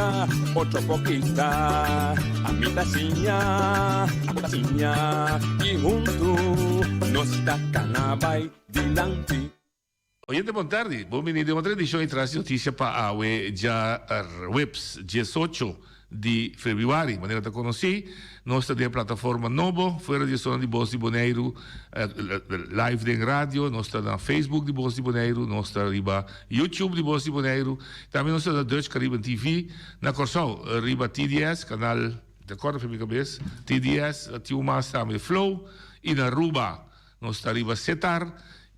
gusta, otro por kita. Ami ta siña, abo ta siña, i huntu nos ta kana bai dilanti. Oyente bon tardi, bon bini den otro edicion di Tras di Noticia pa awe djaweps 18 di februari. Manera ta conoci, nos ta den e plataforma nobo, fuera di e zona di Bos di Boneiru, live den radio, nos ta na Facebook di Bos di Boneiru, nos ta riba YouTube di Bos di Boneiru, tambe nos ta na Dutch Caribbean TV na Corsou, riba TDS, canal, ta corda for mi cabes, TDS, tin un mas tambe, Flow, y na Aruba. Nos ta riba Setar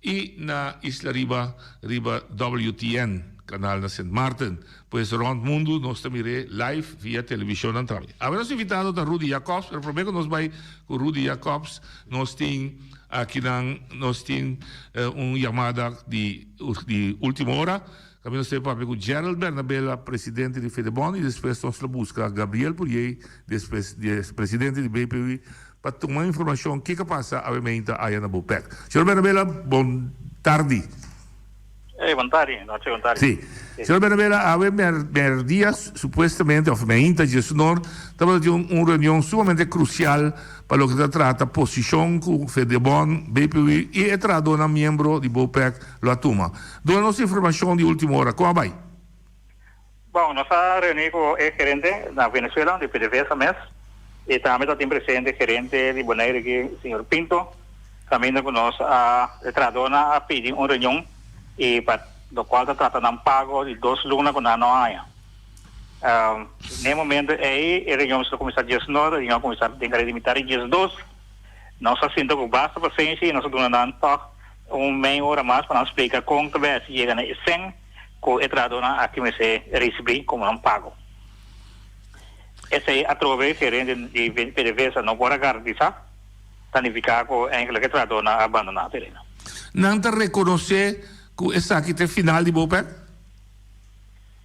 y na Isla Riba riba WTN, canal na Sint Maarten. Pues rond mundo nos ta mir'é live via televisionnan tambe. Awe nos invitado ta Rudy Jacobs, pero prome cu nos bay cu Rudy Jacobs nos tin akinan nos tin un yamada di di ultimo ora. Tambe nos ta papia cu Gerald Bernabela, presidente di Fedebon y despues nos lo busca Gabriel Puriey, despues presidente di BPU. Pa tuma informacion kiko a pasa awe meinta aya na Bopec. Señor Bernabela, bon tardi. Hey, bon tardi. Noche, bon tardi. Si. Señor Bernabela, awe merdia supuestamente, of meinta djesunor, tabata tin un un reunion sumamente crucial pa loke ta trata posicion cu Fedebon, BPU y e trahadornan miembro di Bopec lo a tuma. Duna nos informacion di ultimo ora. Con a bay? Bon, nos a reuní ku e gerente na Venezuela di PDVSA mes i tambe ta tin presente gerente di Bonaire aki, señor Pinto, kaminda ku nos a, e trahadónan a pidi un reunion i pa lokual ta trata nan pago di dos luna ku nan no a haña. Na e momento ei e reunion mester a kuminsá diesnuebe, e reunion a kuminsá den kare di mitar di diesdos. Nos a sinta ku basta pasenshi i nos a duna nan tòg un mei ora mas pa nan splika kon ta bai hasi yega na e sèn. ku e trahadónan aki mester risibí komo nan pago. Esei atrobe gerente di PDVSA no por a garantisá, ta nifiká ku enkele e trahadónan a bandoná tereno. Nan ta rekonosé ku esaki ta e final di Bopec?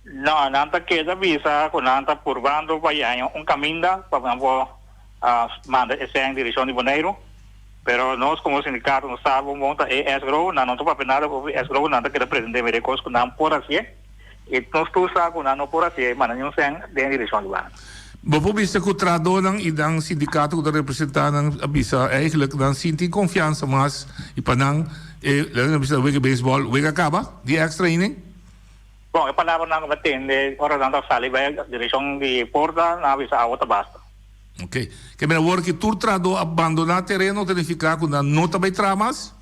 No, nan ta keda bisa ku nan ta purbando pa yaña un kaminda pa nan por manda esei en direkshon di Boneiru. Pero nos como sindicato nos sa bon bon ta e escrow, nan no ta papia nada over escrow, nan ta keda pretende mira e cos cu nan por hacié y nos tur sa cu nan no por hacié, manda ni un cen den direccion di banda. Bo por bisa cu trahadornan y nan sindicato cu ta representa nan a bisa eigenlijk nan sin tin confiansa mas y pa nan e nan a bisa wega baseball wega caba di extra inning? Bon, e palabranan cu mi a tende ora nan ta sali bay direccion di porta nan a bisa awo ta basta. Ok. Ke mira awor ki tur trahadó a bandoná tereno ta nifiká ku nan no ta bai traha mas?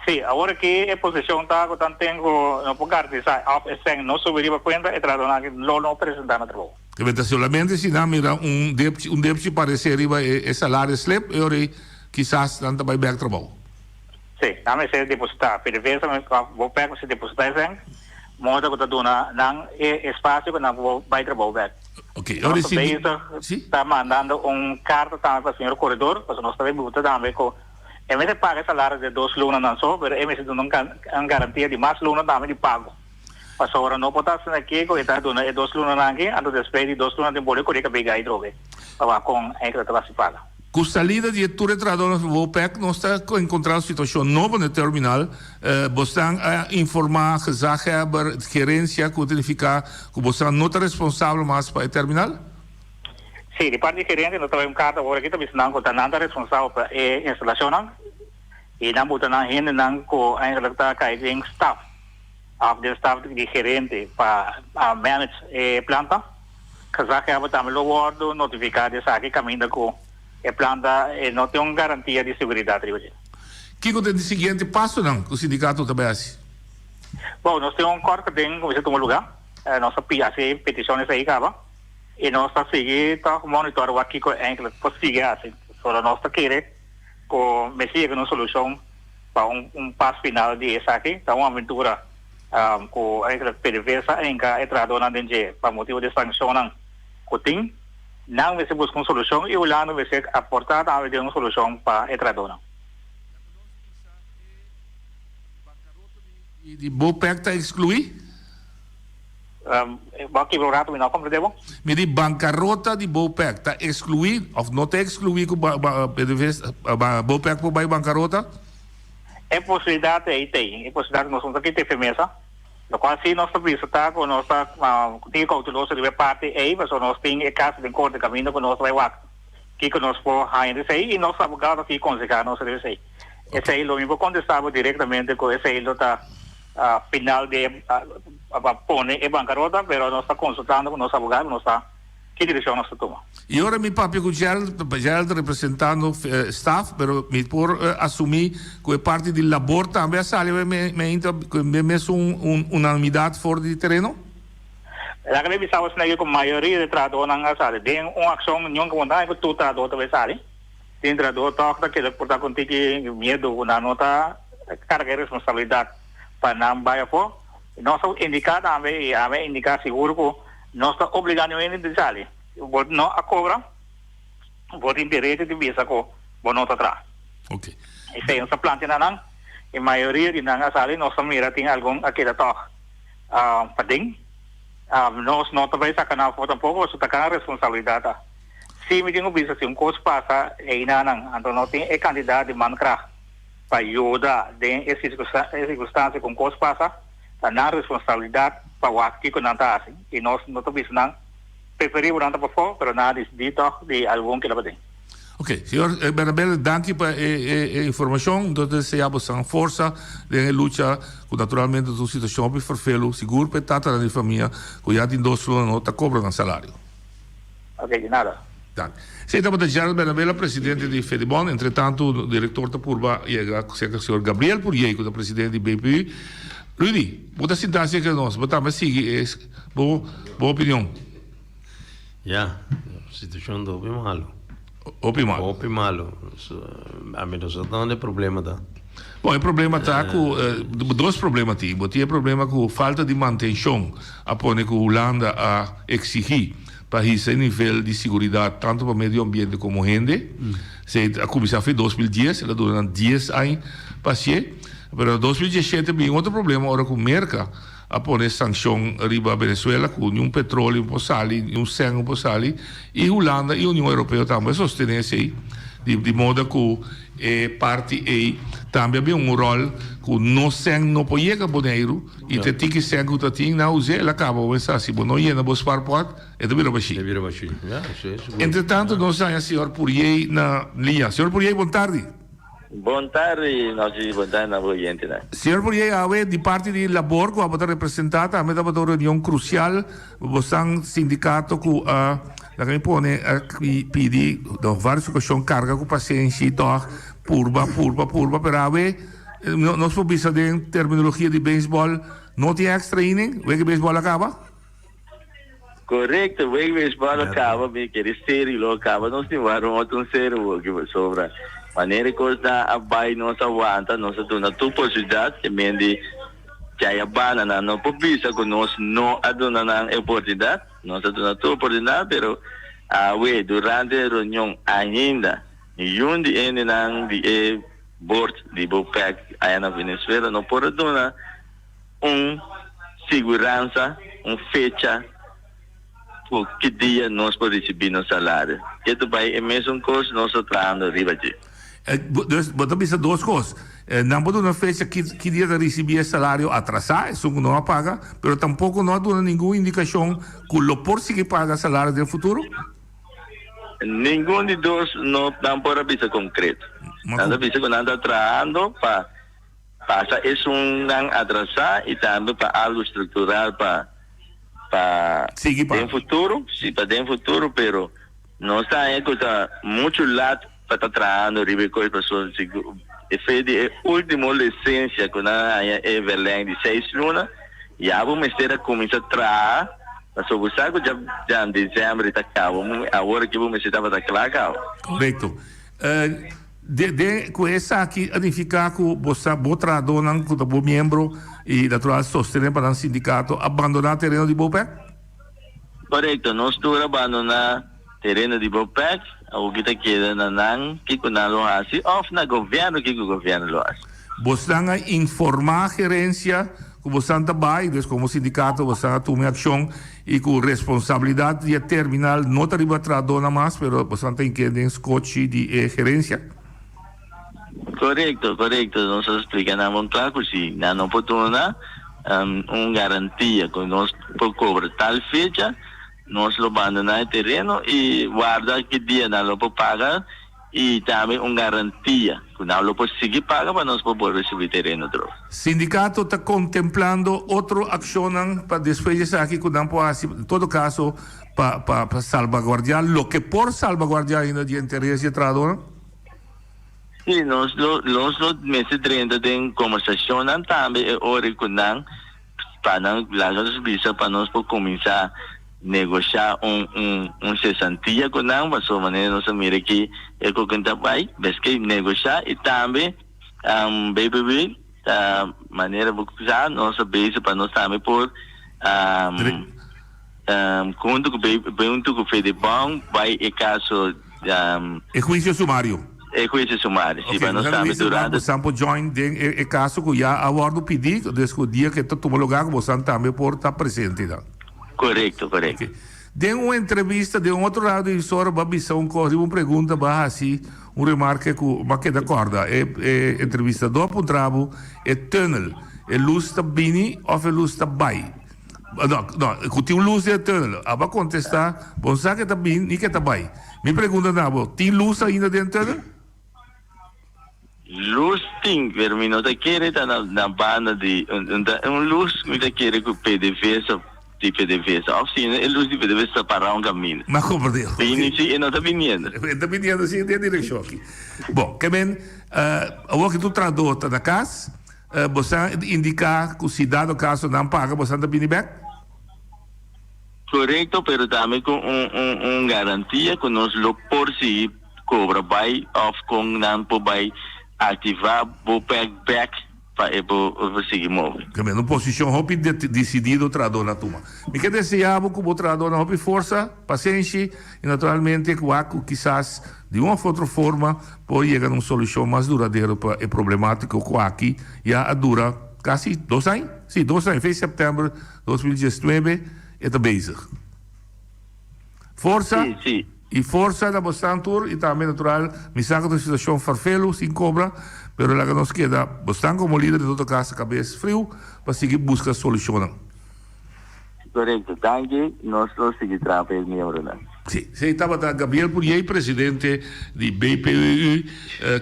Sí, awor aki e posishon ta ku tan ten ku no por garantisa òf e sèn no subi riba kuenta, e trahadónan aki lo no presentá na trabou. Ke mira ta solamente si nan mira un depchi un depchi paresé riba e e salario slip e ora ei kisas nan ta bai bèk trabou. Sí, nan mester depositá. PDVSA òf Bopec mester depositá e sèn, moda ku ta duna nan e espasio ku nan por bai trabou bèk. Ok, ora Nos si di, bezig si? ta mandando un carta tambe pa señor Corredor, pasobra nos ta bay buta tambe cu e mester paga e salario de dos lunanan so, pero e mester duna un un garantia di mas luna tambe di pago. Pasobra no por ta asina aki cu e ta duna e dos lunanan aki, anto despues di dos luna tin bole cu rica bay gay drobe pa wak con eigenlijk ta basi paga. Cu salida di e tur e trahadornan di Bopec nos ta encontra un situacion nobo na e terminal. Bosnan a informa gezaghebber, gerencia cu ta nifica cu bosnan no ta responsabel mas pa e terminal? Si, di parti di gerencia nos ta bay un carta awor aki ta bisa nan cu ta nan ta responsabel pa e instalacionnan y nan buta nan hendenan cu eigenlijk ta cay den staf of den staf di gerente pa manage e planta. Gezaghebber tambe lo wordo notifica di esaki caminda cu e planta e no tin un garantia di seguridad riba dje. Kico ta e siguiente pasonan cu sindicato ta bay haci? Bon, nos tin un kort geding cu mester tuma luga. Nos a pidi haci peticion esaki caba y nos ta sigui tog monitor wak kico eindelijk por sigui haci. Pasobra nos ta kere cu mester yega na un solucion pa un pas final di esaki. Ta un aventura. Ku eigenlijk PDVSA a hinka e trahadónan den dje pa motibu di sanshonnan ku tin, nan mester buska un solushon i Hulanda mester aportá tambe den un solushon pa e trahadónan. Di Bopec ta ekskluí? Bo a kibra un ratu mi no a komprendé bo. Mi di bankarota di Bopec ta ekskluí òf no ta ekskluí ku Bopec por bai bankarota? E posibilidat ei t'ei. E posibilidat nos no ta kita efe mesa. Lokual si nos ta bisa ta ku nos ta tin kouteloso riba e parti ei pasobra nos tin e kaso den korte kaminda ku nos ta bai wak kiko nos por haña di esei i nos abogado ta sigui konsehá nos riba esei. Esei lo mi por kontestá bo direktamente ku esei lo ta final di e pa pone e bankarota pero nos ta konsultando ku nos abogado nos ta ki direkshon nos ta tuma. I ora mi papia ku Gerald, Gerald ta representando staf, pero mi por asumí ku e parti di labor tambe a sali awe meinta ku e mesun unanimidat for di tereno? Laga mi bisa bo esaki ku mayoria di trahadónan a sali den un akshon, niun ku ta ku tur trahadó ta bai sali. Tin trahadó tòg ta keda por ta ku un tiki miedu ku nan no ta karga e responsabilidat pa nan bai afó. Nos a indiká tambe i ami a indiká sigur ku nos ta obligá niun hende di sali. Bo no a kobra, bo tin derecho di bisa ku bo no ta traha. Esei nos a plantia na nan i mayoria di nan a sali. Nos a mira tin algun a keda tòg paden. Nos no ta bai saka nan afó tampoko pasobra ta kana responsabilidat ta. Si mi tin ku bisa si un kos pasa einanan anto no tin e kantidat di mankracht pa yuda den e sirkunstansia ku un kos pasa, ta nan responsabilidat pa wak kiko nan ta hasi i nos no ta bisa nan preferí bo nan ta pafó pero nan a disidí tòg di algun kila paden. Ok, señor Bernabel danki pa e informashon. Nos ta desea bo san forsa den e lucha ku naturalmente ta un situashon hopi ferfelu, sigur pa e tatanan di famia ku ya tin dos luna no ta kobra nan salario. Ok, di nada. Dank. Esei tabata Gerald Bernabela, presidente di Fedibon. Entretanto, director ta purba yega cerca señor Gabriel Purjey, cu ta presidente di BPU. Rudy, bo ta sinta cerca di nos, bo tambe sigui e bo bo opinion. Ya, situacion ta hopi malo. Hopi malo. Hopi malo. Ami no sa donde e problema ta. Bon, e problema ta cu dos problema tin. Bo tin e problema cu falta di mantencion a pone cu Hulanda a exigi pa hisa e nivel di siguridad tanto pa medio ambiente como hende. Esey a cuminsa fe 2010, el a dura nan dies aña pa hacié. Pero na 2017 bin otro problema ora cu Merca a pone sancion riba Venezuela cu niun petroleo por sali, niun cen por sali y Hulanda y Union Europeo tambe a sostene esey di moda cu e parti ey tambe a bin un rol cu no cen no por yega Boneiru y te tiki cen cu ta tin nan uze el a caba bo mester si bo no yena bo spaarpot e ta bira bashi. E bira bashi, ya, esey sigur. Entre tanto nos haña señor Puriey na liña. Señor Puriey bon tardi. Bon tardi Nochi, bon tardi na bo oyentenan. Señor Pourier, awe di parti di Labor cu abo ta representa tambe tabata un reunion crucial. Bosan sindicato cu a laga mi pone a pidi na varios ocasion carga cu pasenshi tog purba purba purba pero awe nos por bisa den terminologia di baseball no tin extra inning wega baseball a caba. Korekto, wei beisbòl a kaba, mi kere serio lo a kaba, nos tin wak un otro un serio woki pasobra manera e kosnan a bai nos a wanta, nos a duna tur posibilidat ke men di djai a banda nan no por bisa ku nos no a duna nan e oportunidat, nos a duna tur oportunidat pero awe durante e reunion ainda niun di hendenan di e bord di Bopec aya na Venezuela no por a duna. Un siguransa, un fecha ku ki dia nos por risibí nos salario. Ke ta bai e mesun kos nos ta trahando riba dje. Dus bo ta bisa dos kos. Nan por duna fecha ki ki dia ta risibí e salario atrasá, esun ku no a paga, pero tampoko no a duna ningun indikashon ku lo por sigui paga salario den futuro? Ningun di dos no nan por a bisa konkreto. Nan ta bisa ku nan ta trahando pa. Pasa esunnan atrasá i tambe pa algu struktural pa pa Sigui pa. den futuro, si pa den futuro, pero nos ta haña ku ta muchu lat pa ta trahando riba e kos pasobra si e fe di e último lisensia ku nan a haña e verleng di seis luna ya bo mester a kuminsá traha pasobra bo sa ku dja dja desèmber ta kaba awor aki bo mester tabata kla kaba. Korekto. De de ku esaki a nifiká ku bo sa bo trahadónan ku ta bo miembro i natural sostené pa nan sindikato a bandoná tereno di Bopec? Korekto, nos tur a bandoná tereno di Bopec, awoki ta keda na nan kiko nan lo hasi òf na gobièrnu kiko gobièrnu lo hasi. Bosnan a informá gerensia ku bosnan ta bai, dus komo sindikato bosnan a tuma e akshon i ku responsabilidat di e terminal no ta riba trahadónan mas, pero bosnan ta ink'é den skochi di e gerensia? Korekto, korekto. Nos a splika nan bon kla ku si nan no por duna. un garantia ku nos por kobra tal fecha, nos lo bandoná e tereno i warda ki dia nan lo por paga i tambe un garantia ku nan lo por sigui paga pa nos por bolbe subi tereno otro. Sindikato ta kontemplando otro akshonnan pa despues di esaki ku nan por hasi, en todo kaso pa pa salbaguardiá loke por salbaguardiá ainda di interes di e trahadónan? Sí, nos lo nos lo mester drenta den kombersashonnan tambe e ora ku nan pa nan laga nos bisa pa nos por kuminsá negoshá un un un sesantia ku nan pasobra manera nos a mira aki e koken ta bai mester negoshá i tambe BBB ta manera bo sa nos a bezig pa nos tambe por huntu ku huntu ku Fedebon bai e kaso. E huisio sumario. E huisio sumario, si, pa nos tambe durante. Bosan por join den e kaso ku ya a wòrdu pidí, dus ku dia ku e ta tuma lugá ku bosan tambe por ta presente nan. Korekto, korekto. Den un entrevista den un otro radio emisora bo a bisa un kos, riba un pregunta bo a hasi un remarke ku bo a keda kòrda. E e entrevistadó a puntra bo e tunnel, e lus ta bini òf e lus ta bai? No, no, ku tin un lus den e tunnel. Abo a kontestá, Bo no sa ke ta bin ni ke ta bai. Mi pregunta na bo, tin lus ainda den e tunnel? Lus tin, pero mi no ta kere ta na na banda di un ta un lus mi ta kere ku PDVSA di PDVSA òf si no e lus di PDVSA ta pará un kaminda. M'a komprendé. Bini si e no ta biniendo. E ta biniendo si den e direkshon aki. Bon, ke men awor ki tur trahadó ta na kas, Bosan indica cu si dado caso nan paga bosan ta bini bek? Corecto, pero tambe cu un un un garantia cu nos lo por sigui cobra bay of con nan por bay activa bo pek bek pa e por sigui move. Tambe un posicion hopi decidido trahadornan a tuma. Mi ke desea bo cu bo trahadornan hopi forsa, pasenshi y naturalmente cu wak cu kisas di un of otro forma por yega na un solucion mas duradero pa e problematico cu aki ya a dura casi dos aña, si dos aña, fe september 2019 e ta bezig. Forsa y forsa na bosnan tur y tambe natural mi sa cu ta un situacion farfelu sin cobra pero laga nos keda bosnan como lider den todo caso cabes friu pa sigui busca solucionnan. Correcto, danki, nos lo sigui traha pa e miembronan. Sí, esei tabata Gabriel Puriey, presidente di BPUU,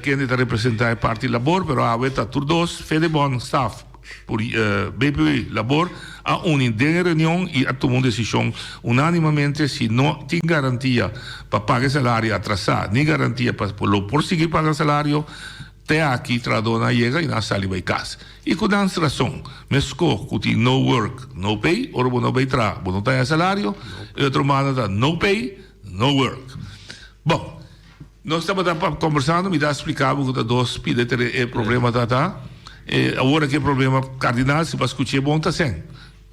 kende ta representa e parti labor, pero awe ta tur dos, Fedebon, staf, BPUU, labor, a uni den e reunion y a tuma un decision unanimamente, si no tin garantia pa paga e salario atrasa, ni garantia pa lo por sigui paga salario, Te aki trahadónan a yega i nan a sali bai kas. I ku nan rason. Meskó ku tin no work, no pay, ora bo no bai traha, bo no ta haña salario, e otro banda ta no pay, no work. Bon, nos tabata kombersando, mi ta splika bo ku ta dos pida e problema ta ta. E awor aki e problema kardinal, si bo a skuch'é bon ta sèn.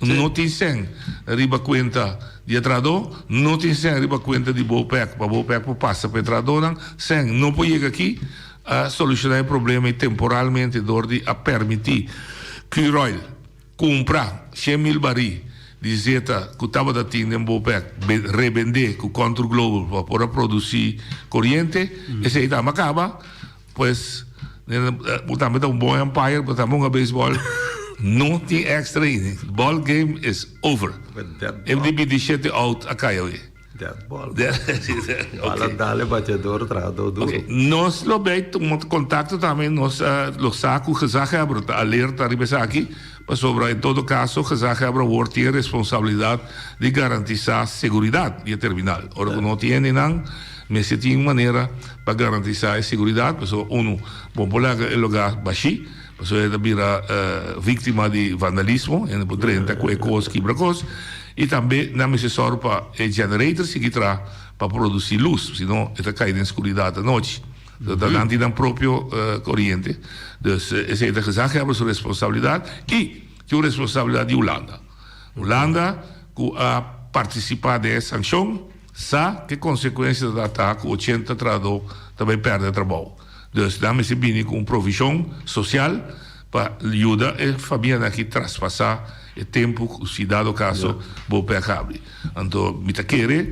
No tin sèn riba kuenta di e trahadó, no tin sèn riba kuenta di Bopec pa Bopec por pasa pa e trahadónan. Sèn no por yega aki a solushoná e problema ei temporalmente dor di a permití Curoil kumpra 100,000 barí di zeta ku tabata tin den Bopec rebendé ku Contour Global pa por a produsí koriente. Esei tambe a kaba. Pues, bo tambe ta un bon umpire, bo tambe hunga baseball. No tin extra ini. Ball game is over. E di 27 out a caya hoy. Dead ball. Bala dale bateador trahador duro. Okay. Nos lo bay tuma contacto tambe nos lo sa cu gezaghebber ta alerta riba esaki pasobra en todo caso gezaghebber awor tin e responsabilidad di garantisa seguridad di e terminal. Ora cu no tin hendenan Mester tin un manera pa garantisá e seguridat, pasobra unu bo por laga e lugá bashí, pasobra e ta bira víktima di vandalismo, hende por drenta ku e kos, kibra kos, i tambe nan mester sòru pa e generator sigui traha pa produsí lus, sino e ta kai den skuridat anochi. Ta nan tin nan propio koriente. Dus esei ta gezaghebber su responsabilidat i tin un responsabilidat di Hulanda. Hulanda ku a partisipá den e sankshon. Sa ke konsekuensia ta ta ku 80 trahadó ta bai pèrdè trabou. Dus nan mester bini ku un provishon sosial pa yuda e famianan aki traspasá e tempu ku si dado kaso bo pèk habri. Anto mi ta kere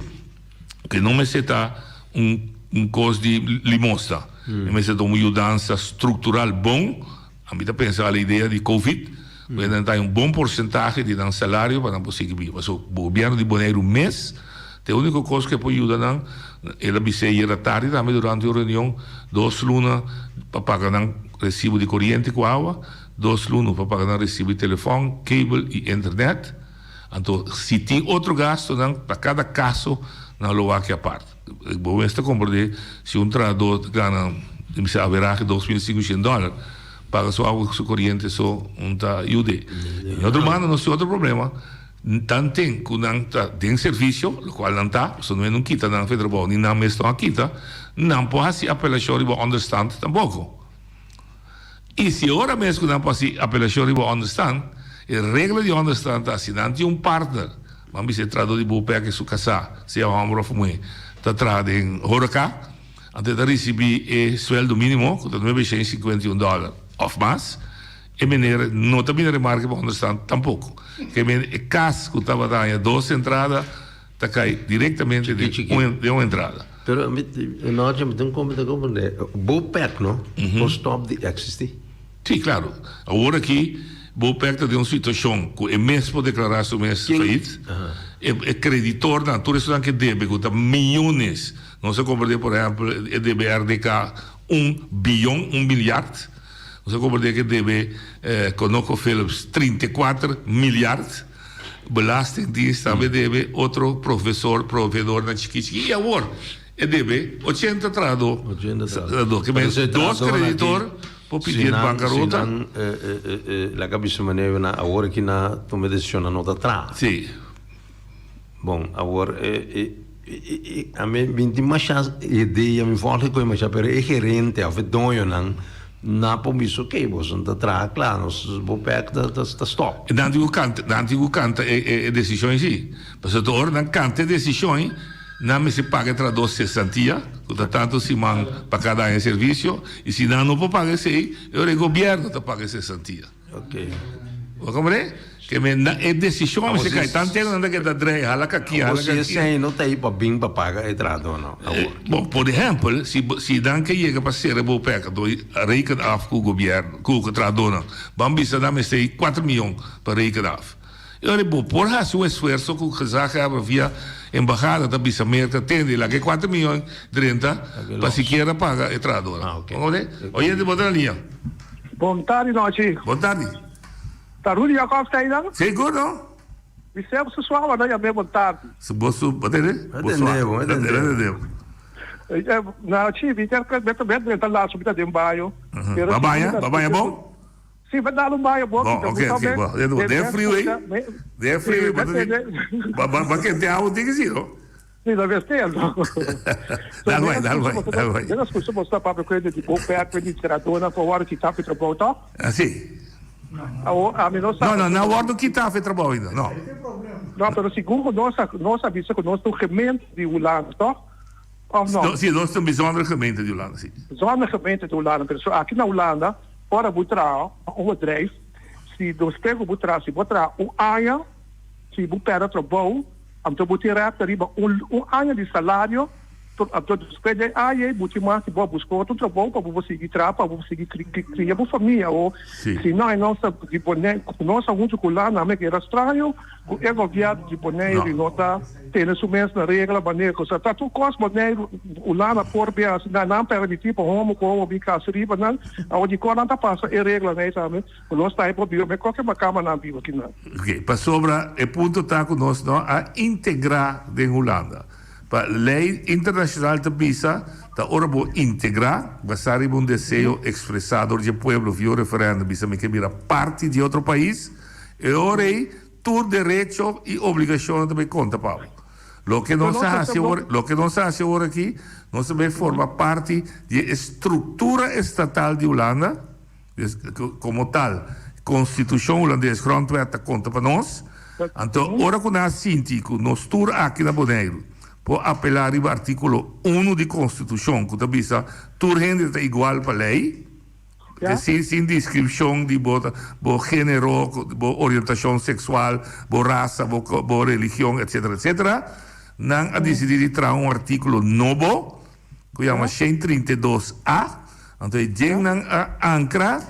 ku e no mester ta un un kos di limosna. E mester ta un yudansa struktural bon. Ami ta pensa al idea di covid. Ku nan ta haña un bon porsentahe di nan salario pa nan por sigui biba. So gobièrnu di Boneiru mes ta e úniko kos ku e por yuda nan. El a bis'é ayera tardi tambe durante un reunion, dos luna pa paga nan resibo di koriente ku awa, dos luna pa paga nan resibo di telefòn, kabel i internet. Anto si tin otro gastunan pa kada kaso nan lo wak apart. Bo mes ta komprendé si un trahadó ta gana bisa averahe 2500 dòler paga su awa ku su koriente so un ta yud'é. Den otro banda nos tin otro problema tanten ku nan ta den servisio lokual nan ta pasobra no kita nan for e trabou ni nan mes no a kita nan por hasi apelashon riba onderstand tampoko. I si ora mes ku nan por hasi apelashon riba onderstand, e regla di onderstand ta si nan tin un partner, ban bisa e trahadó di Bopec i su kasá, sea hòmber òf muhé, ta traha den horeka, anto e ta risibí e sueldo mínimo, ku ta 951 dòler òf mas, e mener no ta bini remarke pa onderstand tampoko. Ke men e kas ku tabata haña dos entrada, ta kai direktamente den un entrada. Pero mi nochi mi tin como ta comprende Bopec no por stop di existi. Si claro. Awor aki Bopec ta den un situacion cu e mes por declara su mes failliet. E creditornan, tur esunnan ke debe cu ta miyones, nos a comprende por ehempel e debe RDK un biyon, un milyard. Nos a comprende ke debe Conoco Phillips 34 milyard. Belastingdienst tambe debe otro profesor, proveedornan chiki chiki y awor e debe 80 trahador. 80 trahador. Ke men dos creditor por pidi e bancarota. Si nan laga bisa manera nan awor aki nan tuma e decision nan no ta traha. Si. Bon awor ami mi tin masha idea mi volg e koe masha pero e gerente of e doñonan Na por bisa ok boso no ta traha kla nos bo pek ta stop. Nan tin ku kanta nan tin ku kanta e desishon ei pasobra ta ora nan kanta e desishon ei nan mester paga e trahador sesantia ku ta tantu siman pa kada aña servisio i si nan no por paga esei e ora e gobièrnu ta paga e sesantia. Ok. Bo comprende? Ke men na e decision a mester kai. Tan tempo nan ta keda drei, hala kaki, hala Awor si kaki. esei no ta ei pa bin pa paga e trahadornan awor. Bon, por ehempel, si bo, si nan ke yega pa sera bo pek, anto reken af ku gobierno, ku trahadornan. Ban bisa nan mester ei kuater miyon pa reken af. E ora bo por hasi un esfuerso ku gezaghebber via embahada ta bisa Merka, tende, laga e kuater miyon drenta pa sikiera paga e trahadornan. Bo comprende? Oyente, bo ta na liña. Bon tardi nochi. Bon tardi. Ta Rudy Jacobs ta einan? Sigur no. Mi sep su suawa no yam'é bon tardi. Su bo su bo tende? Bo tende bo, bo tende bo. Nochi mi ta mi ta drenta laso mi ta den baño. Ba baña? Ba baña bon? Si mi dal un baño bon. Bon ok ok bon. Den friu ei? Den friu ei bo ta ba kente awa tin ki si no? Sí, lo mester, no. Dal bai, dal bai, dal bai. Den a scucha bo sta papia cu di bo pek, di tiradornan cu a wordo kita fi trabou, toch? Ah, sí. Awo, ami no sa. No, no, no a wordo kita fi trabou ainda, no. No, pero segun cu nos a, nos a bisa cu nos ta un gemeente di Hulanda, toch? Of no? Sí, nos ta un bijzondere gemeente di Hulanda, sí. Bijzondere gemeente di Hulanda, pero so aki na Hulanda, ora bo traha un bedrijf, si despues cu bo traha, si bo traha un aña, si bo perde trabou, Anto bo tin rèpta riba un un aña di salario, anto despues di e aña ei bo tin mas di bo a buska otro trabou pa bo por sigui traha, pa bo por sigui kria bo famia. O si no e nos ta di Boneiru, nos a huntu ku Lana me keda straño ku e gobièrnu di Boneiru no ta tene su mes na regla manera ku sa ta tur kos Boneiru Hulanda por bia asina nan permití pa homo ku homo bin kasa riba nan, awor dikon nan ta pasa e reglanan ei tambe? Ku nos ta e por biba, me koke makama nan biba kinan. Ok, pasobra e punto ta ku nos no a integrá den Hulanda. Pa lei internashonal ta bisa ta ora bo integrá, basá riba un deseo ekspresá dor dje pueblo via un referèndum bisa mi ke bira parti di otro pais, e ora ei tur derecho i obligashonnan ta bai konta pa bo. Loke nos a hasi awor, loke nos a hasi awor aki, nos ta bai forma parti di e struktura estatal di Hulanda. Komo tal, Konstitushon Hulandes, Grondwet, ta konta pa nos. Anto, ora ku nan a sinti ku nos tur aki na Boneiru por apelá riba artíkulo unu di Konstitushon ku ta bisa tur hende ta igual pa lei, sin sin diskripshon di bo bo género, bo orientashon seksual, bo rasa, bo bo religion, etsetera, etsetera, nan a disidí di traha un artíkulo nobo ku yama 132 A, anto e djennan a ankra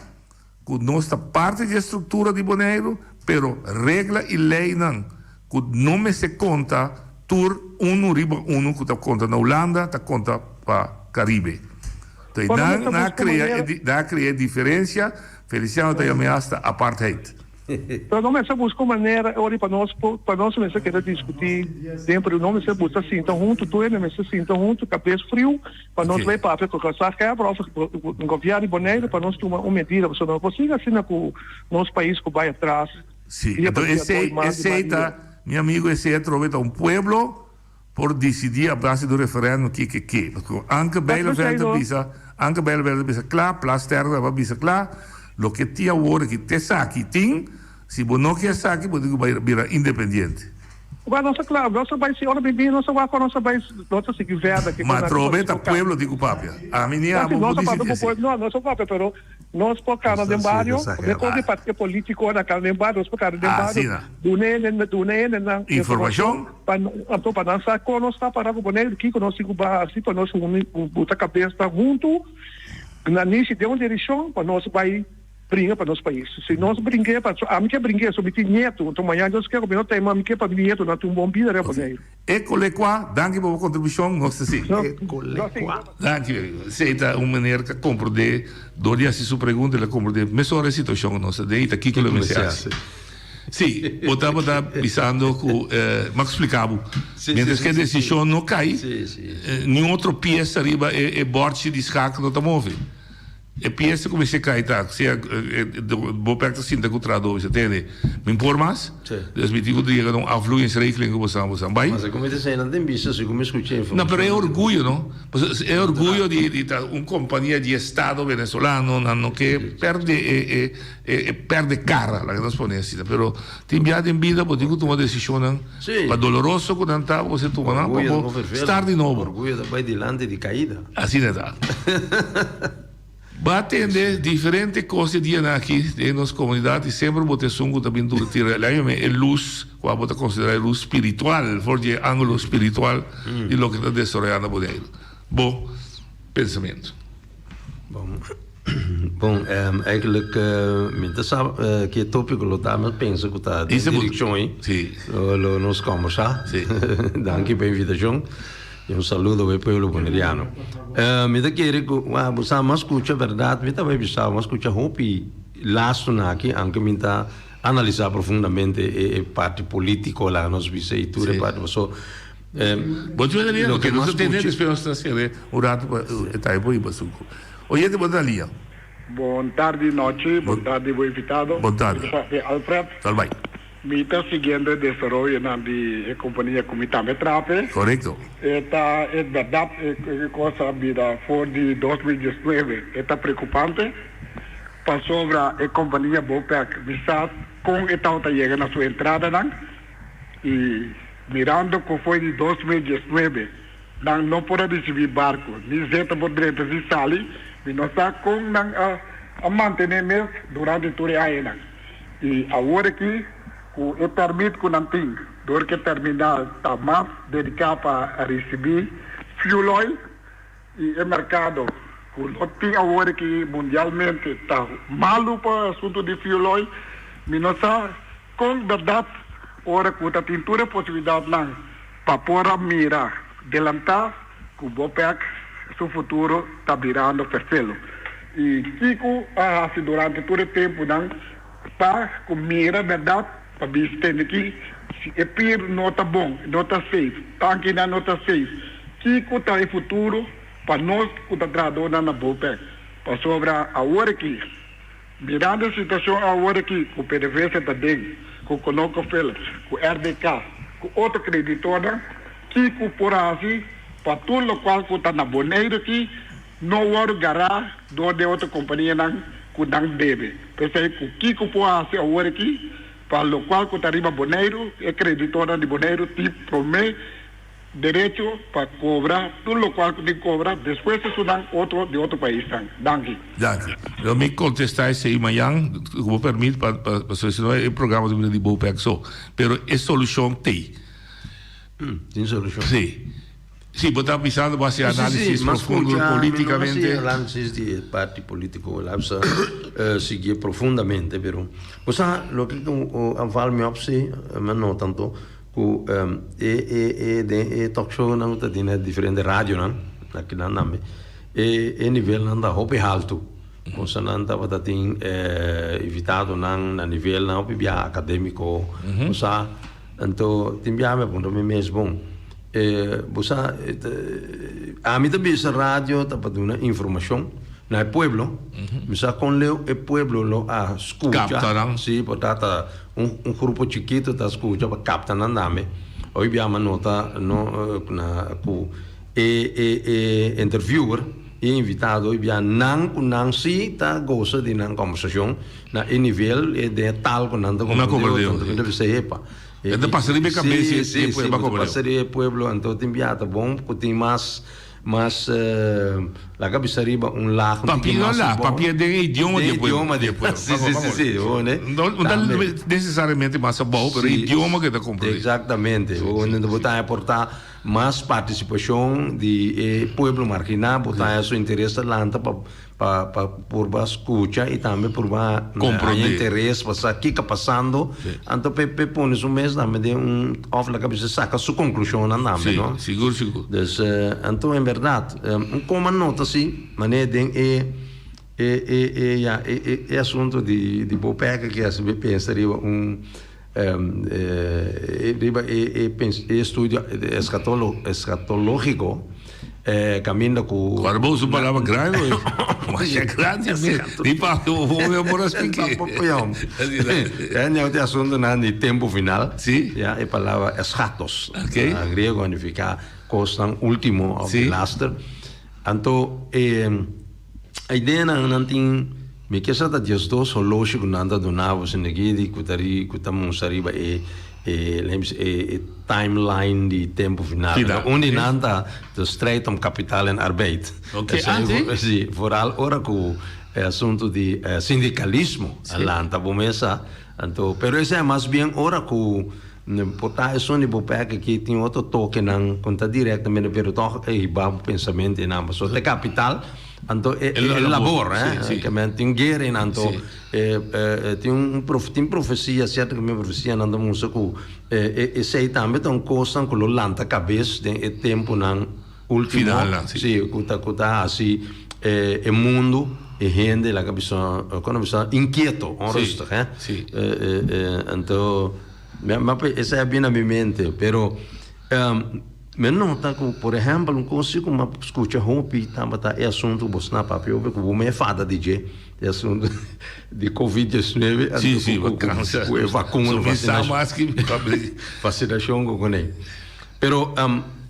ku nos ta parti di e struktura di Boneiru, pero regla i leinan ku no mester konta tur unu riba unu ku ta konta na Hulanda ta konta pa Karibe. Entonces Pero nan mester nan a buska krea manera. e nan a krea e diferensia, Feliciano ta yama e hasta apartheid. Pero no mester busca un manera ora pa nos por pa nos mester keda discuti den pero no mester busta sinta hunto tur hende mester sinta hunto cabes friu pa nos bay papia cu gezaghebber of gobierno di Bonaire pa nos tuma un medida pasobra no por sigui asina cu nos pais cu bay atras Si, dia pa enton dia esey doy mas y esey mas ta mi amigo esey atrobe ta un pueblo Por disidí a base di un referèndum ke ke ke. Pasobra Anke Bijleveld ta bisa, Anke Bijleveld ta bisa kla, Plasterk ta bisa kla, loke tin awor aki te esaki tin, si bo no ke esaki bo tin ku bai bira independiente. Wak nos ta kla, nos ta bai si ora bin bin nos ta wak nos ta bai nos ta sigui verder ke Ma atrobe ta pueblo tin ku papia. Ami ni abo por disidí esei. No, nos ta papia pero Nos por cana den bario, den cos di partido politico na cana den bario, nos por cana den bario, duna hende, duna hende nan informacion, pa anto pa nan sa con nos ta para cu Boneiru, kico nos tin cu haci pa nos uni, buta cabesnan hunto, na nishi den un direccion pa nos bay bringa pa nos pais. Si nos bring'e, pasobra ami ke bring'e, so mi tin nieto, anto mañana Dios kier cu mi no ta mi ke pa mi nietonan tin un bon bida riba Boneiru. Ekolekwa, danki pa bo kontribushon, nos ta sigui. Ekolekwa. Danki, esei ta un meneer ku a komprondé, dor di hasi su pregunta el a komprondé mesora e situashon ku nos ta den i ta kiko lo mester hasi. Sí, bo tabata bisando ku, mi a splika bo, mientras ku e desishon no kai, niun otro piesa riba e bòrchi di skak no ta move. E piesa ku mester kai ta, sea bo pek ta sinta ku trahadó bisa tende, mi por mas, dus mi tin ku yega na un afvloeiingsregeling ku bosan bosan bai. Mas ku mi ta esei nan tin bisa si ku mi skucha informashon. No, pero e orguyo no, pasobra e orguyo di di ta un kompania di estado venezolano, nan no ke perde e e perde kara, laga nos pone asina, pero tin bia den bida bo tin ku tuma desishonnan pa doloroso ku nan ta bo mester tuma nan pa bo start di nobo. Orguyo ta bai dilanti di kaida. Asina ta. Bo a tende diferente kos e dianan aki den nos komunidat i semper bo ta esun ku ta bin duna tira lei e lus ku abo ta konsiderá e lus spiritual for di e ángulo spiritual di loke ta desaroyá na Boneiru. Bo pensamentu. Bon, bon, eigenlijk mi ta sa ki e tópiko lo ta, mi a pensa ku ta den direkshon ei. Lo nos kòmbersá. Danki pa e invitashon. I un saludo pa e pueblo boneriano. Mi ta kere ku bo sa mi a skucha bèrdat, mi ta bai bisa bo, mi a skucha hopi lasonan aki, aunke mi ta analisá profundamente e parti polítiko laga nos bisa i tur e parti paso. Bo tin un loke nos ta tende despues nos ta sere un rato pa e ta por riba su oyente bo ta lia. Bon tardi nochi, bon tardi bo invitado. Bon tardi. Alfred. Tal bai. Mi ta siguiendo e desaroyonan di e kompania ku mi tambe trape. Korekto. E ta e bèrdat e kos a bira for di 2019 e ta preokupante pasobra e kompania Bopec mi sa kon e tabata yega na su entradanan i mirando ku for di 2019 nan no por a risibí barku ni zeta por drenta ni sali mi no sa kon nan a mantené mes durante tur e añanan. I awor aki ku e pèrmit ku nan tin dor ku e terminal ta mas dediká pa risibí fuel oil i e merkado ku no tin awor aki mundialmente ta malu pa asuntu di fuel oil, mi no sa kon bèrdat ora ku ta tin tur e posibilidatnan pa por a mira delantá ku Bopec su futuro ta birando ferfelo. I kiko a hasi durante tur e tempunan pa ku mira bèrdat pa bisa tende ki si e pir no ta bon, no ta safe, tankinan no ta safe, kiko ta e futuro pa nos ku ta trahadónan na Bopec? Pasobra awor aki, mirando e situashon awor aki ku PDVSA ta den, ku ConocoPhillips, ku RDK, ku otro kreditornan, kiko por hasi pa tur lokual ku ta na Boneiru aki no wòrdu gará dor di e otro kompanianan ku nan debe. P'esei ku kiko por hasi awor aki pa lokual ku ta riba Boneiru, e kreditornan di Boneiru tin promé derecho pa kobra tur lokual ku tin kobra, despues esunnan otro di otro paisnan. Danki. Danki. Lo mi kontestá esei mañan, ku bo permit, pa pasobra si no e programa ta bira di Bopec so. Pero e solushon t'ei. Tin solushon. Sí. Si, bo ta bisando bo hasi análisis profundo políticamente. Sí, análisis di e parti político, la bisa sigui profundamente, pero bo sa loke ku a val mi op si, mi a nota anto ku e e e den e talk shownan ku ta tin na diferente radionan akinan tambe e e nivelnan ta hopi haltu. Boso nan tabata tin invitadonan na nivelnan hopi biaha akadémiko, bo sa. Anto tin biaha mi a puntra mi mes, bon, bo sa, ami ta bisa radio ta pa duna informashon na e pueblo, mi sa kon leu e pueblo lo a skucha. Kapta nan. Si, por ta ta un grupo chikito ta skucha pa kapta nan tambe. Hopi biaha mi a nota no na ku e e e interviewer, e invitado hopi biaha nan ku nan si ta gosa di nan kombersashon. Na e nivel e den e taal ku nan ta komprendé otro, anto mi ta bisa epa. E ta pasa riba e kabes di e pueblo. Si, si, ta pasa riba e pueblo, anto tin bia ta bon ku tin mas, mas laga bisa riba un laag un tiki mas abou. Papia no laag, papia den e idioma di e pueblo. Den e idioma di e pueblo. Si, si, si, si, bo ne. No ta nesesariamente mas abou, pero e idioma ku e ta komprendé. Eksaktamente, bo ne, bo ta aportá mas partisipashon di e pueblo marginá, bo ta haña su interes ta lanta pa. Pa pa purba scucha y tambe purba Comprende. haña interes pa sa kiko pasando. Sí. Anto p'e p'e pone su mes tambe den un of laga bisa saca su conclusionnan tambe, Sí, no? sigur sigur. Dus anto en berdad un coma nota si manera den e e e e ya e e e asunto di di bo peka ke asi mi pensa riba un riba e e estudio eskatológiko kaminda ku. Ora bo usa un palabra grandi hoy. Masha grandi mes. Ni pa bo por a splike. Tampoco yom. E ñau di asuntunan di tempu final. Si. Ya e palabra eschatos. Ok. Na griego a nifiká kosnan último òf Si. laster. Anto e. Ideanan nan tin, mi ke sa ta diesdos holoshi ku nan ta duna bo sinegi di ku ta ri ku ta mustra riba e e lei bisa e e timeline di tempu final. Final, Un di oké. nan ta de strijd om kapitaal en arbeid. Oké, Esei ah, si? Si, vooral ora ku e asuntu di sindikalismo a Si. lanta bo mesa. Anto, pero esei mas bien ora ku por ta esun di bo pek aki tin otro tokenan ku no ta direktamente pero tòg e hiba bo pensamentu einan. Pasobra ta kapital, anto e e labor, eh, ke men tin guera einan. Anto tin un tin profesia, sierto ku mi profesianan ta mustra ku esei tambe ta un kosnan ku lo lanta kabes den e tempunan Ultimo, Finalnan, si. si, ku ta ku ta hasi e mundu, e hende laga bisa, kon a bisa, inkieto, onrustig, Si, hè. si. Anto, mi a esei a bini na mi mente, pero mi a nota ku, por ehèmpel, un kos si ku mi a skucha hopi tabata e asuntu ku bo sna papia hopi, ku bo me fada di dje, e asuntu di covid diesnuebe, Si, anto si, ku ku ku e vakuna, So mi sa mas ki mi papia. vasinashon ku kuné. Pero.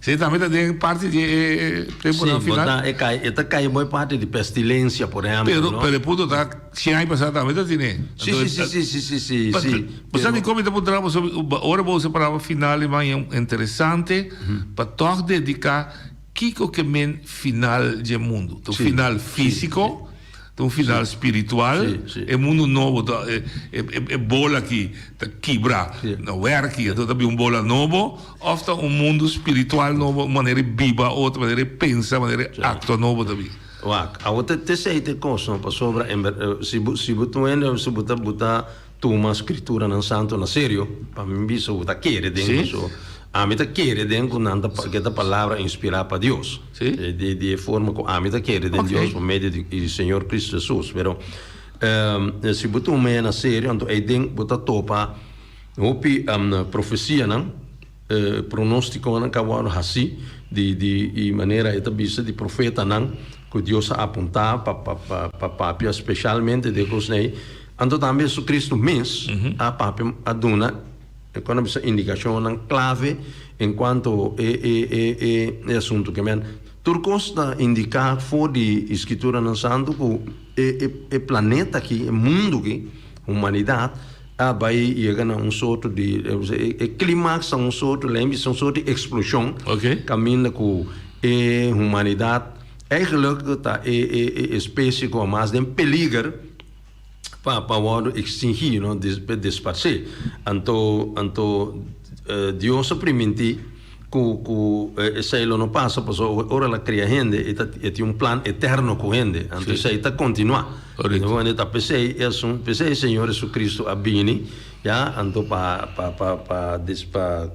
Sí, tambe ta den parti di e temponan sí, final. Sí, e kai, e ta kai mooi parti di pestilencia, por ehempel, Pero, no? pero e punto ta, cien aña pasá tambe ta tene. Sí, sí, sí, sí, sí, sí, sí, sí. Bo sa dikon mi ta puntra bo sobre, ora bo usa e palabra final e man interesante pa tòg dediká kiko ke men final dje mundu. Ta un final físiko, Ta un final spiritual, e mundu nobo ta e bola aki ta kibra na werki, anto ta bin un bola nobo, of ta un mundu spiritual nobo, un manera di biba otro, manera di pensa, manera di actua nobo ta bin. Wak, awor ta esei ta e kos no, pasobra si bo si bo ta un hende si bo ta bo ta Tuma Skrituranan Santu na serio, pa mi bisa ku ta kere den eso. Ami ta kere den ku nan ta ke ta palabra inspirá pa Dios. Di di e forma ku ami ta kere den Dios pa medio di Señor Cristo Jesus. Pero si bo tuma e na serio anto eiden bo ta topa hopi profesianan, pronóstikonan ku a wòrdu hasí di di manera e ta bisa di profetanan ku Dios a apuntá pa pa pa papia speshalmente di e kosnan ei. Anto tambe Jesucristo mes a papia, a duna, kon a bisa, indikashonnan klave en kuanto e e e e e asuntu ke men. Tur kos ta indiká for di e Skrituranan Santu ku e e e planeta aki, e mundu aki, humanidat, a bai yega na un sorto di, e e klimaks ta un sorto, lei bisa un sorto di eksploshon kaminda ku e humanidat eigenlijk ta e e e espesie ku a mas den peliger. Pa pa wòrdu ekstingí, no, desparsé. Anto, anto Dios a primintí Ku ku esei lo no pasa pasobra ora el a kria hende e ta e tin un plan eterno ku hende anto esei ta kontinuá. Anto ta p'esei e asun p'esei Señor Jesucristo a bini ya anto pa pa pa pa des pa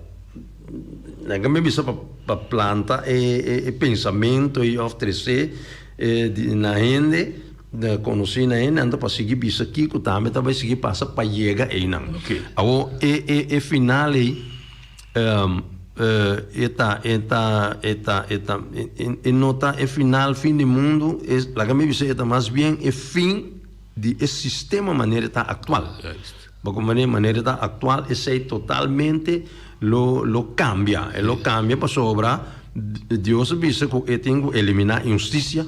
laga mi bisa pa pa planta e e pensamentu ei òf tres'é e di na hende konosí na hende anto pa sigui bisa kiko tambe ta bai sigui pasa pa yega einan. Awor e e e final ei. E ta, e ta, e ta, e ta, e no ta e final, fin di mundu, e, laga mi bisa e ta mas bien e fin di e sistema manera e ta aktual. Bo komprende? Manera e ta aktual esei totalmente lo, lo kambia. E lo kambia pasobra Dios a bisa ku e tin ku eliminá inhustisia,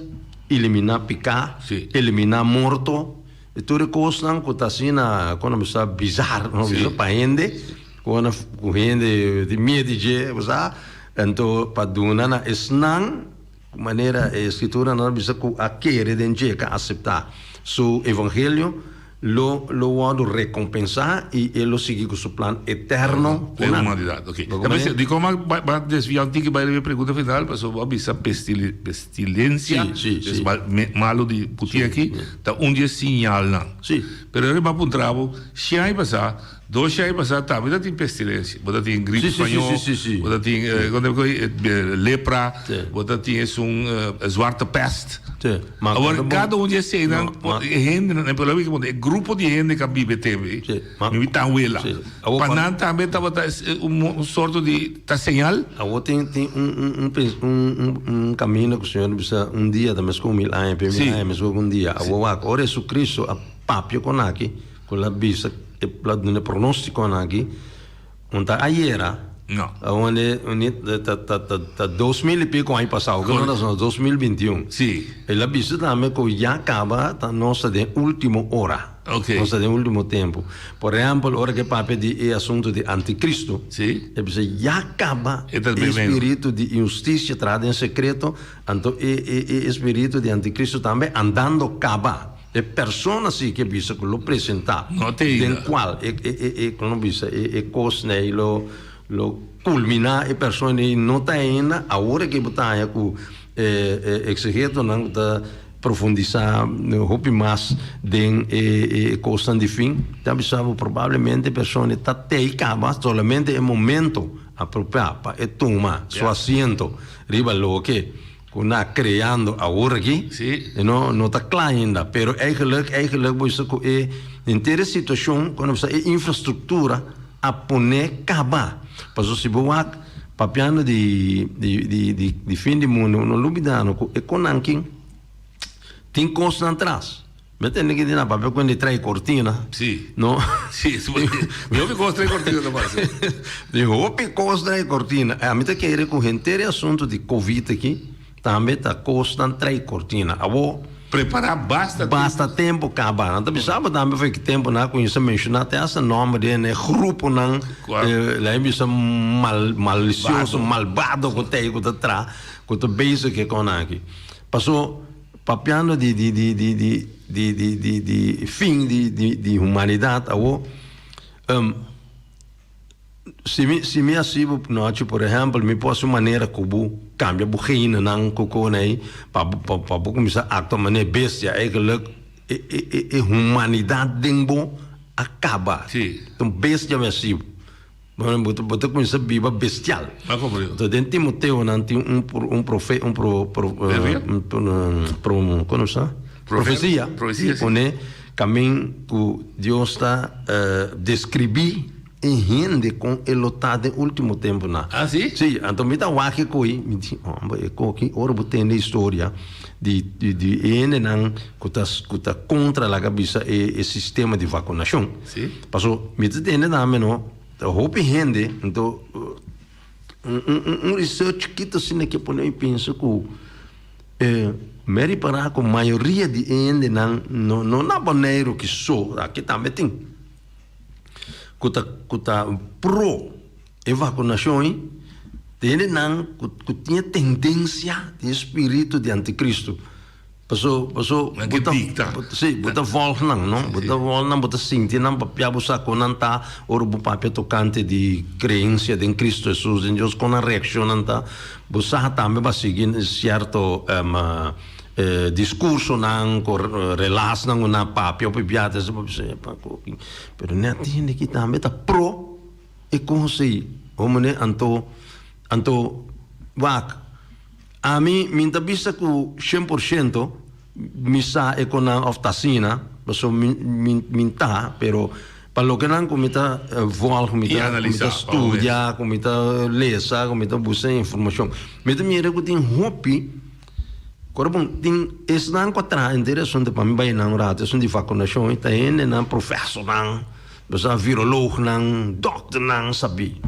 eliminá piká, eliminá morto, e tur e kosnan ku ta asina, kon nan bisa, bizar, no bisa pa hende. Ora ku hende tin miedu di dje, bo sa, anto pa duna na esnan, manera e Skrituranan ta bisa, ku a kere den dje, ku a aseptá su evangelio, lo lo wòrdu rekompensá i e lo sigui ku su plan eterno ku nan. E humanidat, oke. Ta bisa, dikon bo a bai desviá un tiki bai riba e pregunta final? Pasobra bo a bisa pestilensia, es malu di ku tin aki, ta un di e siñalnan. Pero riba a puntra bo, si aña pasá, Dos shai pasá tambe ta tin pestilencia. Bo ta tin gripe spañó, bo ta tin lepra, bo ta tin esun zwarte pest. Awor kada un di eseinan e hendenan, e grupo di hende ku a biba e tempu ei, mi ta wela. Pa nan tambe tabata un sorto di ta señal. Awor tin un un kaminda ku Señor a bisa un dia ta meskos ku mil aña, pero mil aña meskos ku un dia. Awor wak, ora Jesucristo a papia kon aki. Ku la bisa e la duna e pronóstikonan aki, un ta ayera, No. awor ni ta ta ta ta 2000 i piko aña pasado, ku nos ta 2021. Sí. El a bisa tambe ku ya kaba ta nos ta den último ora. Ok. Nos ta den último tempu. Por ehèmpel, ora ku e papia di e asuntu di antikristu, Sí. e bisa ya kaba E ta e tremendo. spiritu di inhustisia traha den sekreto, anto e e e spiritu di antikristu tambe andando kaba. E persona si ke bisa ku lo presentá den kual e e komo bisa e e kosnan ei lo lo kulminá e persona ei no ta ainda awor ke bo ta haña ku e e eksegetonan ku ta profundisá hopi mas den e e kosnan di fin ta bisa bo probablemente e persona ta tei kaba solamente e momento apropiá pa e tuma su asiento riba loke Ku na kreando awor aki, Sí. e no no ta kla ainda, pero eigenlijk eigenlijk bo bisa ku e henter e situashon ku nan bisa e infrastruktura a pone kaba. Pasobra si bo wak papiando di di di di di fin di mundu no lubida no ku e konan aki tin kosnan tras. Mi tende ki di na papia ku di trai kortina. Sí. No. Sí, mi hopi kos trai kortina ta pasa. Di hopi kos trai kortina. Ami ta kere ku henter e asuntu di covid aki tambe ta kosnan trai kortina. Awor. Prepará basta tempu. Basta tempu kaba. Nan ta bisa bo tambe for ki tempu nan a kuminsá menshoná te hasta nòmber di e gruponan la e bisa mal malisioso, malbado ku ta ei ku ta traha ku ta bezig ku e kosnan aki. Paso. Papiando di di di di di di di di di fin di di di humanidad awo si mi si mi hasi bo nochi por ehempel mi por hasi un manera ku bo kambia bo genenan ku kon ei pa bo pa bo kuminsá aktua manera bestia eigenlijk e e e humanidad den bo a kaba ta un bestia mi hasi bo. Bueno, bo ta, bo ta cuminsa biba bestial. Ma como digo? Entonces, den Timoteo nan tin un un profe, un pro, pro, Proverbio? un pro, ¿cómo se llama? Profecia. Profecia, sí. Pone camin cu Dios ta describi e hende con e lo ta den ultimo temponan. Ah, sí? Sí, anto mi ta wak e coi, mi di, hombre, e coki, ora bo tende historia di, di, di e hendenan cu ta, cu ta contra laga bisa e, e sistema di vacunacion. Sí. Paso mi ta tende tambe no, ta hopi hende, anto un un un research chikito asina ke pone mi pensa ku mi a ripará ku mayoria di e hendenan no no na Boneiru ki so, aki tambe tin, ku ta ku ta pro e vakunashon ei, ta hendenan ku ku tin e tendensia, tin e spiritu di antikristu. Paso, paso, Nan ke bo ta, dicta. bo, sí, bo ta volg nan, no? Bo ta volg nan, bo ta sinti nan papia, bo sa kon nan ta ora bo papia tokante di creencia den Cristo Jesus, den Dios, kon nan reaccion nan ta. Bo sa tambe bo a sigui cierto eh, discursonan, ku relasnan ku nan a papia hopi bia, ta bo bisa, epa, pero net hende aki tambe ta pro e kos ei. Homene, anto, anto, wak. Ami mi ta bisa ku shen por shento mi sa e konan of ta asina, pasobra mi mi mi ta, pero pa loke nan ku mi ta volg, mi I ta ku mi ta analisá pa bo mes. studia, ku mi ta lesa, ku mi ta buska informashon, mi ta mira ku tin hopi, kore bon, tin esnan ku a traha henter e asuntu pa mi bai nan un rato, esun di vakunashon, ta hendenan, profesornan, bo sa, viroloognan, dòkternan sabí.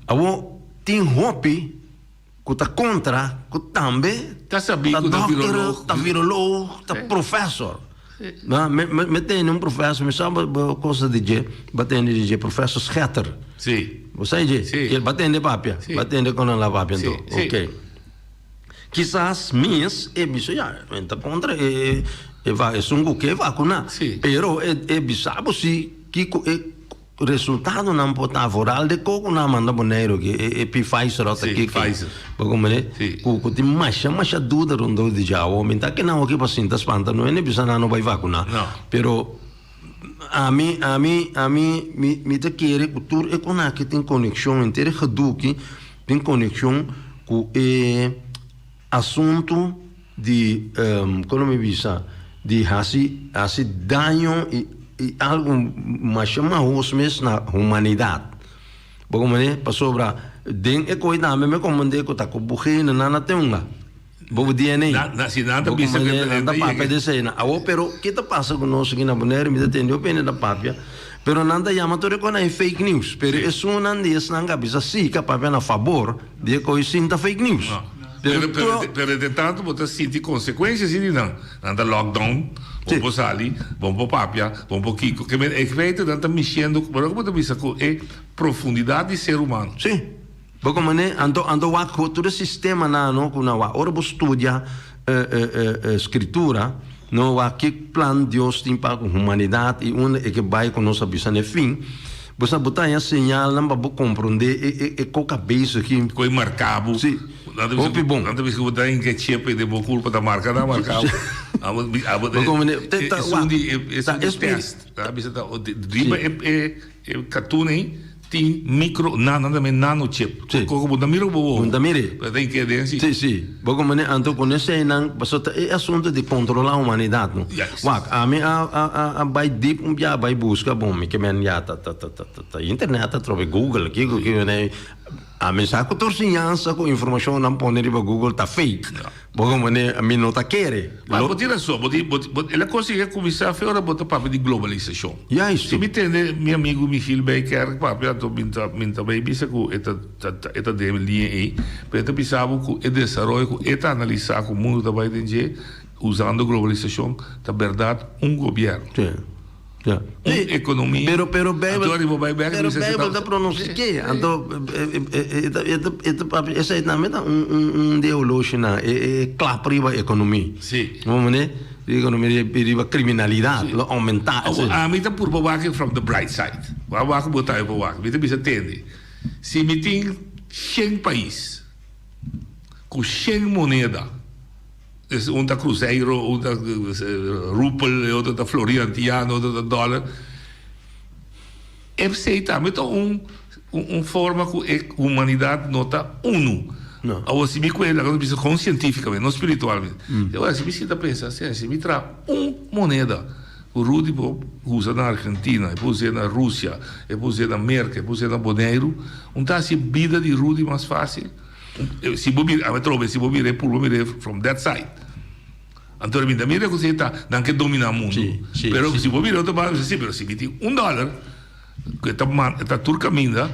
Awor tin hopi. Ku ta kontra, ku tambe Ta sabí ta ku ta dòkter, viroloog. ta viroloog, ta profèsor. Na, mi, mi, mi tene un profèsor, mi sa bo, bo kosa di dje, bo a tende di dje, profèsor Schetter. Sí. Bo sa di dje? Sí. Ke bo a tende papia? Sí. Bo a tende kon nan la papia Sí, anto? sí. Ok. Kisas mes e bisa, ya, mi ta kontra e, e va, esun ku ke vakuná. Sí. Pero e, e bisa bo si kiko e. Resultadonan por ta vooral de ko ku nan a manda Boneiru aki, e Pfizer ota Sí, kiko. Pfizer. Bo komprende? Sí. Ku ku tin masha masha duda rondó di dje awo. Mi ta keda awor aki pa sinta spanta no hende bisa nan no bai vakuná. No. Pero ami ami ami mi mi ta kere ku tur e kon aki tin konekshon henter e gedoe aki tin konekshon ku e Asuntu di, kono mi bisa, di hasi hasi daño i i algu masha mahos mes na humanidat. Bo komprende? Pasobra den e koi tambe mi komprende ku ta ku bo gene nan a tenga, bo bo DNA. Na na si nan ta Bo bisa ku komprende? Nan ta papia di esei nan. Awor pero ke ta pasa ku nos aki na Bonaire? Mi ta tende hopi hende ta papia, pero nan ta yama tur e kos nan e fake news. Pero esunnan di esnan ku a bisa si ku a papia na fabor. Di e koe sin ta fake news. Pero, pero, pero entre tanto bo ta sinti consecuencia si di nan. Nan ta lockdown, bo por sali, bo por papia, bo por kiko. Ke men, en feite nan ta mishiendo, pero bo ta bisa ku e profundidad di ser humano. Si. Bo como ne, anto, anto wak ho tur e sistemanan no ku nan wak. Ora bo studia Scritura, no wak ki plan Dios tin pa ku humanidad i unda e ke bai ku nos a bisa na e fin. Bo sa bo ta haña señalnan pa bo komprondé e e e koka bezig ki. Koe marká bo. Sí. Nan ta bisa Hopi bon. Nan ta bisa ku bo ta hinka chip den bo kurpa ta marka nan marká bo. Abo abo Bo komprendé? Te ta esun wak. di Ta esun di espiri. tèst. Nan ta bisa ta riba Sí. e e e katun ei tin micro nan nan ta mira nano chip. Sí. Koko bo ta mira ku bo wowo. Bo ta mira. Pero ta hinka den si. Sí, sí. Bo komprendé? Anto ku eseinan pasobra ta e asuntu di kontrolá humanidat no. Juist. Wak, ami a a a a bai dip un bia bai buska, bon mi ke men ya ta ta ta ta ta internet atrobe Google kiko kiko ne ami sa ku tur siñansa ku informashon nan pone riba Google ta fake. Bo komprendé? Mi no ta kere. Ma bo tin rason, bo tin bo bo el a konsigi a kuminsá fe ora bo ta papia di globalisashon. Juist. Si mi tende mi amigu Michiel Bijkerk papia anto mi ta mi ta bai bisa ku e ta ta e ta den liña ei, pero e ta bisa bo ku e desaroyo ku e ta analisá ku mundu ta bai den dje usando globalisashon ta bèrdat un gobièrnu. Sí. Ja. Un ekonomia. Pero pero Bijbel Anto riba bai bèk pero bisa si Bijbel ta pronostiké. Anto e ta e ta e ta papia esei tambe ta un un un deoloshi nan e e klap riba ekonomi. Sí. Bo mane ekonomi riba kriminalidat lo oumentá. Awor ami ta purba wak from the bright side. Wak wak bo ta por wak. Mi ta bisa tende si mi tin shen pais ku shen moneda. Es un ta cruzeiro, un ta rupel, e otro ta florin antiano, otro ta dollar. Esey tambe ta un un forma cu e humanidad no ta uno. No. Awor si mi cu laga nos bisa con cientificamente, no spiritualmente. Awor si mi sinta pensa asina, si mi traha un moneda cu Rudy por usa na Argentina, e por us'e na Rusia, e por us'e na Merca, e por us'e na Boneiru, un ta haci bida di Rudy mas facil? Si bo mira, atrobe, si bo mira e purba mira from that side. Anto mi ta mira ku si ta nan ke domina mundu. Sí, sí, pero sí. si bo mira otro banda, si, pero si mi tin un dollar ku e ta man, e ta tur kaminda,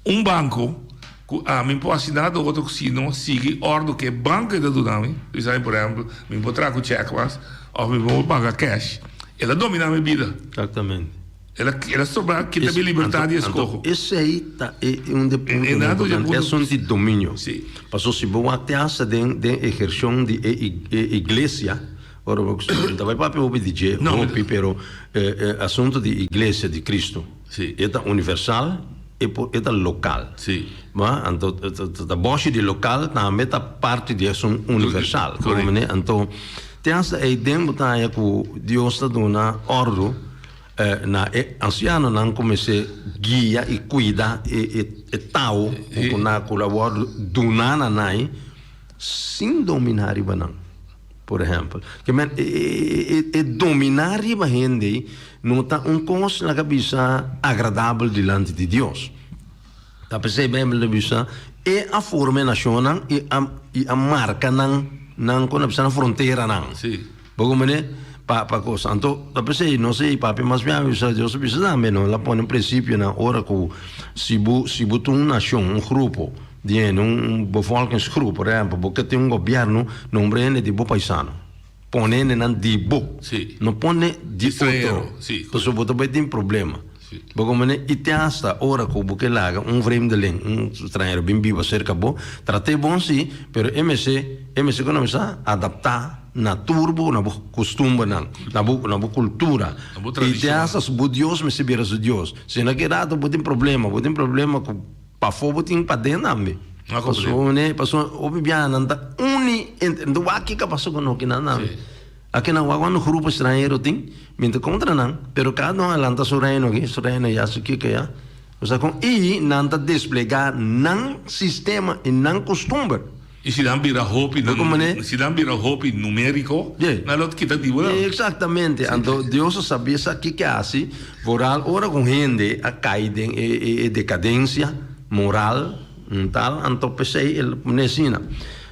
un banko ku ami por hasi nada otro si no sigui ordu ku e banko e ta duna mi. Bisa mi por ehempel, mi por traha ku check mas of mi por paga cash. El a domina mi bida. Exactamente. El a el a sobra kita mi libertad di eskoho. Anto esei ta e un di e puntonan importante, esun di dominio. Paso si bo wak te hasta den den ehershon di e e iglesia, ora bo ta bai papia hopi di dje hopi pero e asunto di iglesia di Cristo e ta universal e por e ta lokal. Ba anto ta boshi di lokal tambe ta parti di esun universal. Anto te hasta eiden bo ta haña ku Dios ta duna òrdu. Na e ansianonan ku mester guia i kuida e tao ku na ku lo a wòrdu duná na nan sin dominá riba nan. Por ehèmpel, ke men e dominá riba hende no ta un kos laga bisa agradabel dilanti di Dios. Ta p'esei Beibel ta bisa, E a forma e nashonnan i a i a marka nan nan kon a bisa nan fronteranan. Bo comprende? Pa pa cosa. Anto ta p'esei nos ei papia mas biaha bisa Dios a bisa tambe no el a pone un principionan ora ku si bo si bo ta un nashon un grupo di hende un bevolkingsgroep por ehempel bo ke tin un gobièrnu nombra hende di bo paisano. Pone hendenan di bo. No pone di otro. Pasobra bo ta bai tin problema. Bo comprende? I te hasta ora ku bo ke laga un vreemdeling, un stranhero bin biba serka bo, trat'é bon si, pero e mester, e mester kuminsá adaptá na tur bo, na bo kustumbernan, na bo, na bo kultura. I te hasta bo Dios mester bira su Dios. Si na ki rato bo tin problema, bo tin problema ku. Pafó bo tin paden tambe. Pasobra ne, pasobra hopi biaha nan ta uni entre, nan ta wak kiko a pasa ku no kinan tambe. Aki nan wak cuando grupo stranhero tin, mi ta kontra nan, pero kada un a lanta su reino aki, su reino ya, su kiko ya. Bo sa kon? I nan ta desplegá nan sistema i nan kustumber. I si nan bira hopi nan, si nan bira hopi numériko, nan lo kita di bo nan. Eksaktamente. Anto Dios a sabí esaki ke hasi, vooral ora ku hende a kai den e dekadensia moral un tal, anto p'esei el a pone asina.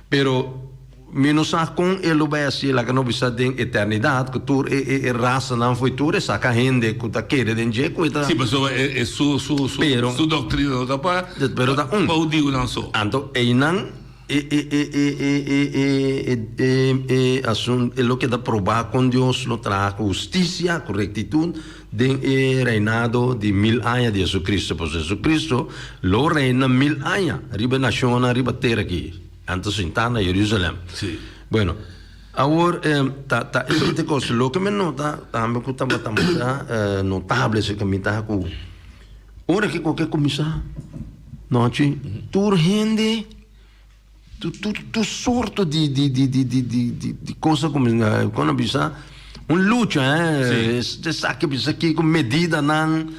Pero mi no sa kon e lo bai hasi, laga no bisa den eternidat, ku tur e rasanan fo'i tur e saka hende ku ta kere den dje ku e ta. Sí, pasobra e su su su doktrina no ta pa. Pero ta un. Pa hudiunan so. Anto einan e e e e e e e e e asun e loke ta probá kon Dios lo traha ku hustisia, ku rektitut den e reinado di mil aña di Jesucristo. Pasobra Jesucristo lo reina mil aña riba e nashonnan riba tera aki. Anto sintá na Jerusalèm. Sí. Bueno, awor ta ta esei ta e kos. Loke mi nota tambe ku tabata masha notable esei ku mi ta ku. Ora ki koke kuminsá nochi, tur hende, tur tur tur sorto di di di di di di di di kos a kuminsá, kon a bisa, un lucha eh, esaki bisa kiko, medidanan,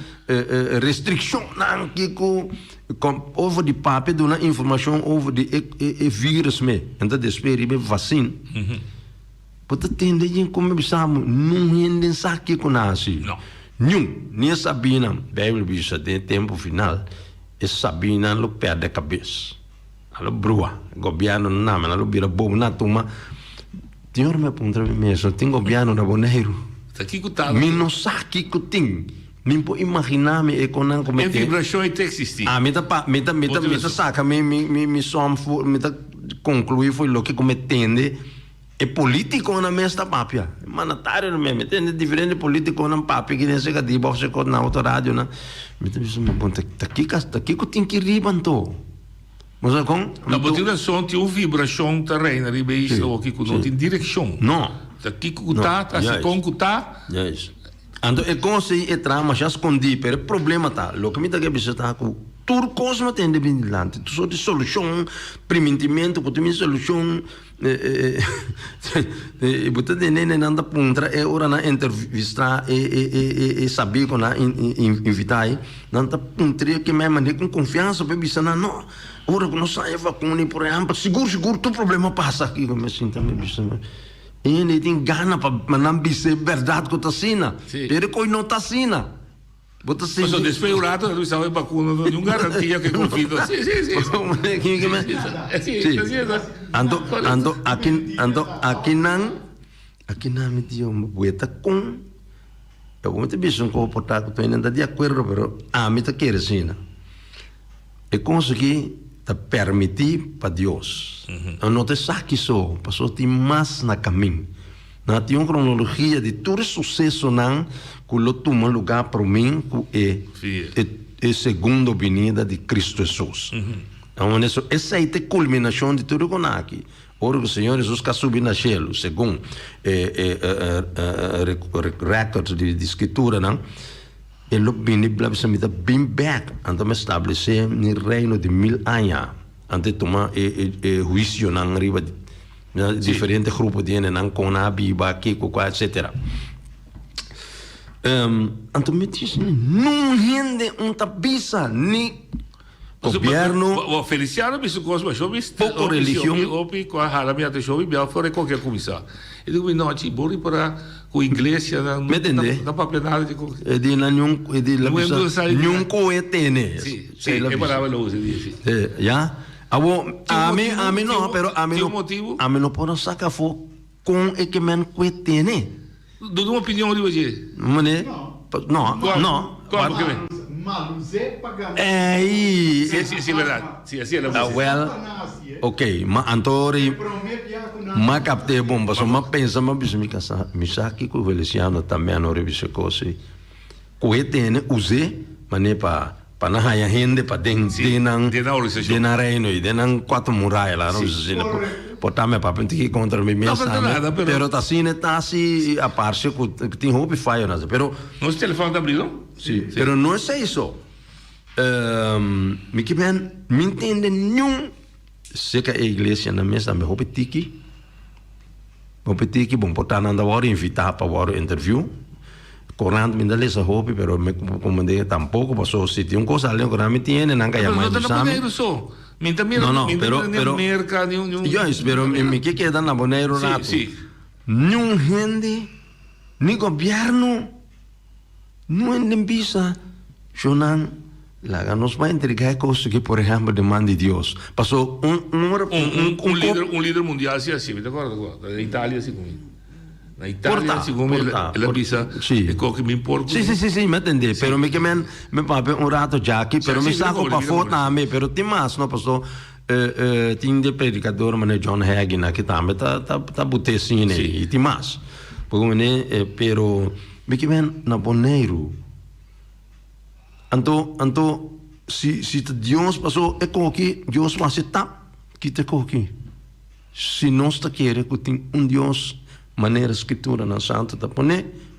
restrikshonnan, kiko, kom over di papia duna informashon over di e e virus me, nan ta despues riba e vasin. Bo ta tende yen kon mi bisa bo, nun hende sa kiko nan hasi. No. Niun, ni e sabinan. Bijbel bisa den e tempu final, e sabinan lo pèrdè kabes. Nan lo brua. Gobièrnu no name, nan lo bira bobo, nan a tuma. Tin ora mi a puntra mi mes, no tin gobièrnu na Boneiru? Ta kiko ta? Mi no sa kiko tin. Mi por imaginá mi e kon nan ku mi E tin. vibrashon ei ta eksistí. Ah, mi ta pa, mi ta, mi ta, mi ta saka mi, mi, mi, mi sòm for, mi ta konkluí for loke ku mi tende. E politiconan mes ta papia. E mandatarionan mes. Mi tende diferente politiconan papia aki den Secadiba of Secot na otro radionan. Mi ta bisa, ma bon, ta kiko, ta kiko tin ki riba anto? Bo sa kon? No, bo tin rason, tin un vibracion ta reina riba e isla oki ku no tin direccion. No. Ta kiko ku ta, ta hasi kon ku ta. Juist. Anto e kos ei e traha masha skondí, pero e problema ta, loke mi ta ke bisa ta ku tur kos no tende bin dilanti, tur sort di solushon, primintimentu ku tin bin solushon, I bo ta tende nan ta puntra e ora nan entrevistá e e e e sabí ku nan invitá ei, nan ta puntr'é ke mei ku konfiansa pa e bisa nan no, ora ku nos haña vakuna por ehèmpel sigur sigur tur problema pasa aki. Mi a sinta mi bisa e hende tin gana pa nan bisa e bèrdat ku ta asina, pero e kos no ta asina. Bo ta sinti. Paso despues un rato nan ta bisa e bakuna no tin un garantia ke covid no. Si, si, si. Si, si. Anto, anto aki, anto akinan, akinan mi di homber bo e ta kon, bo mi ta bisa un kos por ta ku tur hende ta di akuerdo pero ami ta kere asina. E kos aki ta permití pa Dios. No ta esaki so, pasobra tin mas na kamin. Nan tin un kronologia di tur e susesonan ku lo tuma lugá promé ku e e segundo binida di Kristu Hesus. Awor esei ta e kulminashon di tur e kos aki. Ora ku Señor Hesus ka subi na shelu, segun e e record di Skrituranan, e lo bini bla bisa mi ta bin bèk, anto mi establesé mi reino di mil aña. Anto e tuma e e huisionan riba diferente grupo di hendenan kon nan a biba, kiko, kua, etsetera. Anto mi dici, Nun hende un ta bisa ni gobierno. Bo Feliciano bisa un cos, ma bis Poco religion. Hopi cu a hala mi atencion, mi bia for e koki a cuminsa. E di cu mi nochi, bo ripara cu iglesianan Me tende? no ta papia nada di cu. E di nan niun, e di la bisa, niun koe tene. Si, si, e palabra lo usa di si. Ya. Abo, ami, ami no, pero ami no, ami no por a saca afo con e ke men koe tene. Duna un opinion riba dje. Mane? No, no. Kua bo ke men? Ey! Si, si, si, berdad. Si, asi el a bisa. Awel, ok, ma anto ora m'a kapt'é bon, pasobra m'a pensa, m'a bisa mi kasá, mi sa kiko Feliciano ta mèn ora e bisa e kos ei. Ku e tene us'é manera pa Pa nan haña hende pa den den nan den nan reino y den nan cuatro muraya la no bisa asina por ta mi papia tin ki contra mi mes tambe pero ta asina ta asi a parce cu tin hopi fayo na pero Nos telefon ta abri no? Si pero no esey so mi kiben mi ntende niun Seca e iglesianan mes tambe hopi tiki, hopi tiki, bon por ta nan ta wòrdu invitá pa wòrdu interview. Korant mi ta lesa hopi pero mi komprendé tampoco paso si tin un kos sali den korant mi tin hende nan ka yama mi bisa mi. Pero no ta na Boneiru so, mi ta mira No no mi ta pero mira ni pero Merka ni un ni un Juist pero mi mi ke keda na Boneiru Si rato. si. Niun hende ni gobièrnu. No hende bisa, Shonan, laga nos bai entregá e kos aki, por ehèmpel, den man di Dios. Paso un un ora Un un un lider un lider mundial si hasi, mi ta kòrda ku na Italia si ku mi. Na Italia si ku mi el a bisa e kos ki mi por ku. Si si si si mi a tende, pero mi ke men mi papia un rato djaki, pero mi sa ku pafó tambe, pero tin mas no, paso tin de predikador manera John Hagin aki tambe ta ta ta but'é asina i tin mas. Por manera pero. Mi ke ben na Boneiru. Anto, anto, si, si ta Dios, paso e koki, Dios lo hasi tap, kita e koki. Si nos ta kere ku tin un Dios, manera Skrituranan Santu ta pone,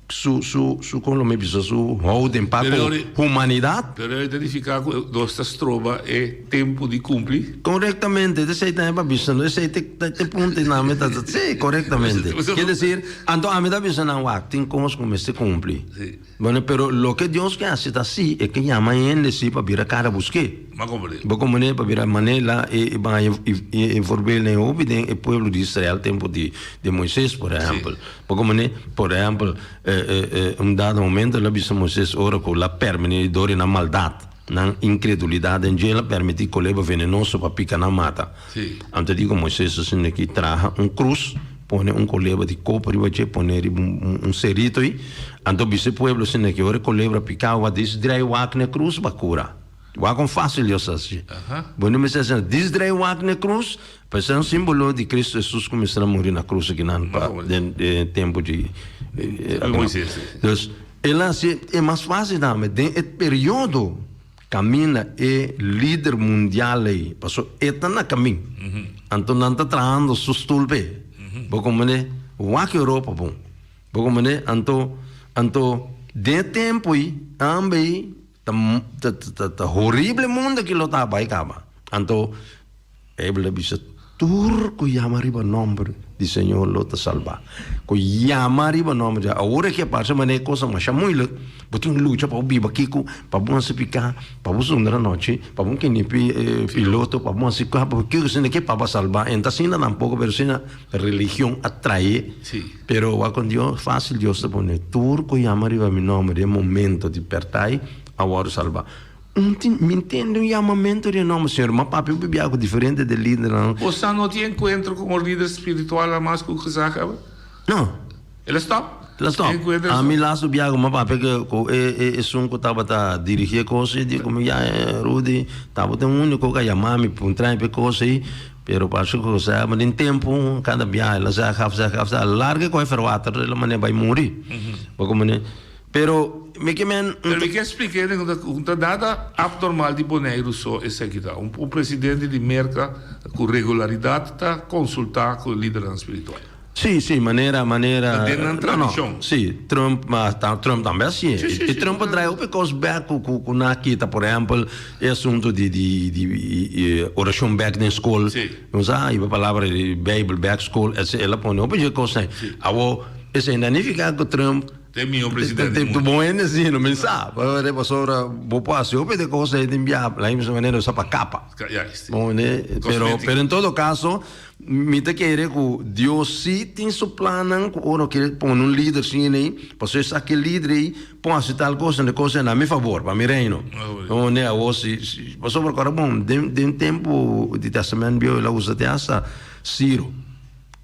su, su, su, kon lo mi bisa, su houding pa ku humanidat. Pero e ta nifiká ku nos ta stroba e tempu di kumpli? Korektamente, esei tambe pa bisa, esei ta e punto ei nan mi ta, si, korektamente. Kier desir. Anto ami ta bisa nan, Wak, tin kos ku mester kumpli. Bueno, pero loke Dios ke hasi ta si, e ke yama hende si pa bira kara busk'é. Bo komprendé? Pa bira manera e baña e voorbeeld den hopi den e pueblo di Israel tempu di Moises, por ehèmpel. Bo komprendé? Por ehèmpel, un dado momento el a bisa Moises ora ku el a perminí dor di nan maldat, nan inkredulidat den dje, el a permití kolebra venenoso pa pika nan mata. Anto di ku Moises asina ki traha un krus, pone un kolebra di koper riba dje, pone riba un serito ei. Anto bisa e pueblo asina ki ora e kolebra pika wak dis drai wak na e krus pa kura. Wak kon fásil Dios a hasi. Bo no mester asina dis drai wak na e krus, pa esei un simbolo di Kristu Hesus ku mester a muri na krus akinan pa den e tempu di Moises. Dus el a hasi e mas fásil tambe den e periodo. Caminda e lider mundial ei, paso e ta na camin. Anto nan ta trahando su stoel p'e. Bo comprende? Wak Europa bon. Bo comprende? Anto, anto den e tempo ei, ambe ei ta ta ta ta horrible mundo ki lo ta bai caba. Anto Bijbel ta bisa, Tur ku yama riba nòmber di Señor lo ta salbá. Ku yama riba nòmber di. Awor aki a parse manera e kos ta masha muilik. Bo tin lucha pa bo biba kiko, pa bo hasi piká, pa bo sundra anochi, pa bo kende piloto, pa bo hasi kua, pa bo kiko asina ke pa bo a salbá. E no ta asina tampoco, pero asina religion a trae. Pero wak kon Dios, fásil Dios ta pone, Tur ku yama riba mi nòmber den momento di pèrtai a wòrdu salbá. Un tin, mi ntende un yamamentu di e nomber Señor, ma papia un bibia ku diferente de lidernan. Bosa no tin enkuentro ku un lider spiritual hamas ku gezaghebber? No. El a stòp? El a stòp. Enkuentro Ami laatste biaha ku mi papia ku ku e e esun ku tabata dirigí e kos ei, di ku mi ya Rudy tabata e úniko ku a yama mi puntra mi pa e kos ei. Pero parse ku sa ma den tempu kada biaha el a zeg af zeg af a larga kohe verwater el a manera bai muri. Bo komprende? Pero mi ke men. Pero mi ke splika hende ku ta ku ta nada abnormal di Boneiru so esaki ta. Un un presidente di Merka ku regularidat ta konsulta ku lidernan spiritual. Sí, sí, manera, manera. Ta den nan tradishon. No, no, sí, Trump, ma ta, Trump tambe hasié. Sí, sí, I sí. Trump a draai hopi kos bèk ku, ku, ku nan a kita, por ehèmpel, e asuntu di, di, di orashon bèk den skol. Sí. Nos a hiba palabra di Beibel bèk skol, etcetera. El a pone hopi dje kosnan. Sí. Awor, esei no nifiká ku Trump. Ta e mihó presidente di Ta mundu. bon hende sí, no mi sa. Pasobra bo por hasi hopi di kos ei den biaha, la misma manera usa pa kapa. Juist. Bon, pero, Kosmétiko. pero en todo kaso. Mi ta kere ku Dios sí tin su plannan ku ora kere pone un lider asina ei, pasobra esaki e lider ei por hasi tal kos en e kos ei na mi fabor, pa mi reino. Hone awor si si pasobra kòrda bon den den tempu di Tèstamènt Bieu el a usa te asta Siro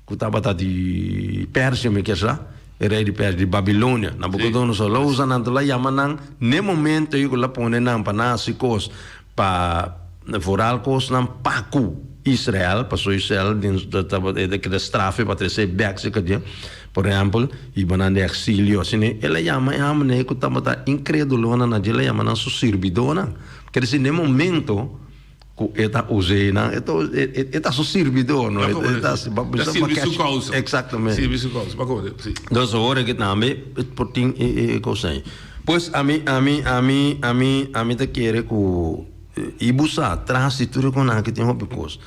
ku tabata di Persia mi kier sa, e rei di Persia di Babilonia, Nabukodonosor el a usa nan, el a yama nan n'e momento ei ku el a pone nan pa nan hasi kos Pa vooral kosnan pa ku Israel, pasobra Israel den tabata e ta keda strafe pa trese bek si kadié. Por ehèmpel, hiba nan den eksilio asina. El a yama e hòmbernan ku tabata inkredulonan na dje, el a yama nan su sirbidónan. Ker disi, den e momento ku e ta us'é nan, e ta e ta su sirbidó, no? E ta Ta sirbi su kousa. Eksaktamente. Sirbi su kousa. Pa komo si. Entonces ora ke tambe por tin e kosnan ei. Pues ami, ami, ami, ami, ami ta kere ku i bo sa tras di tur e konan aki tin hopi kos.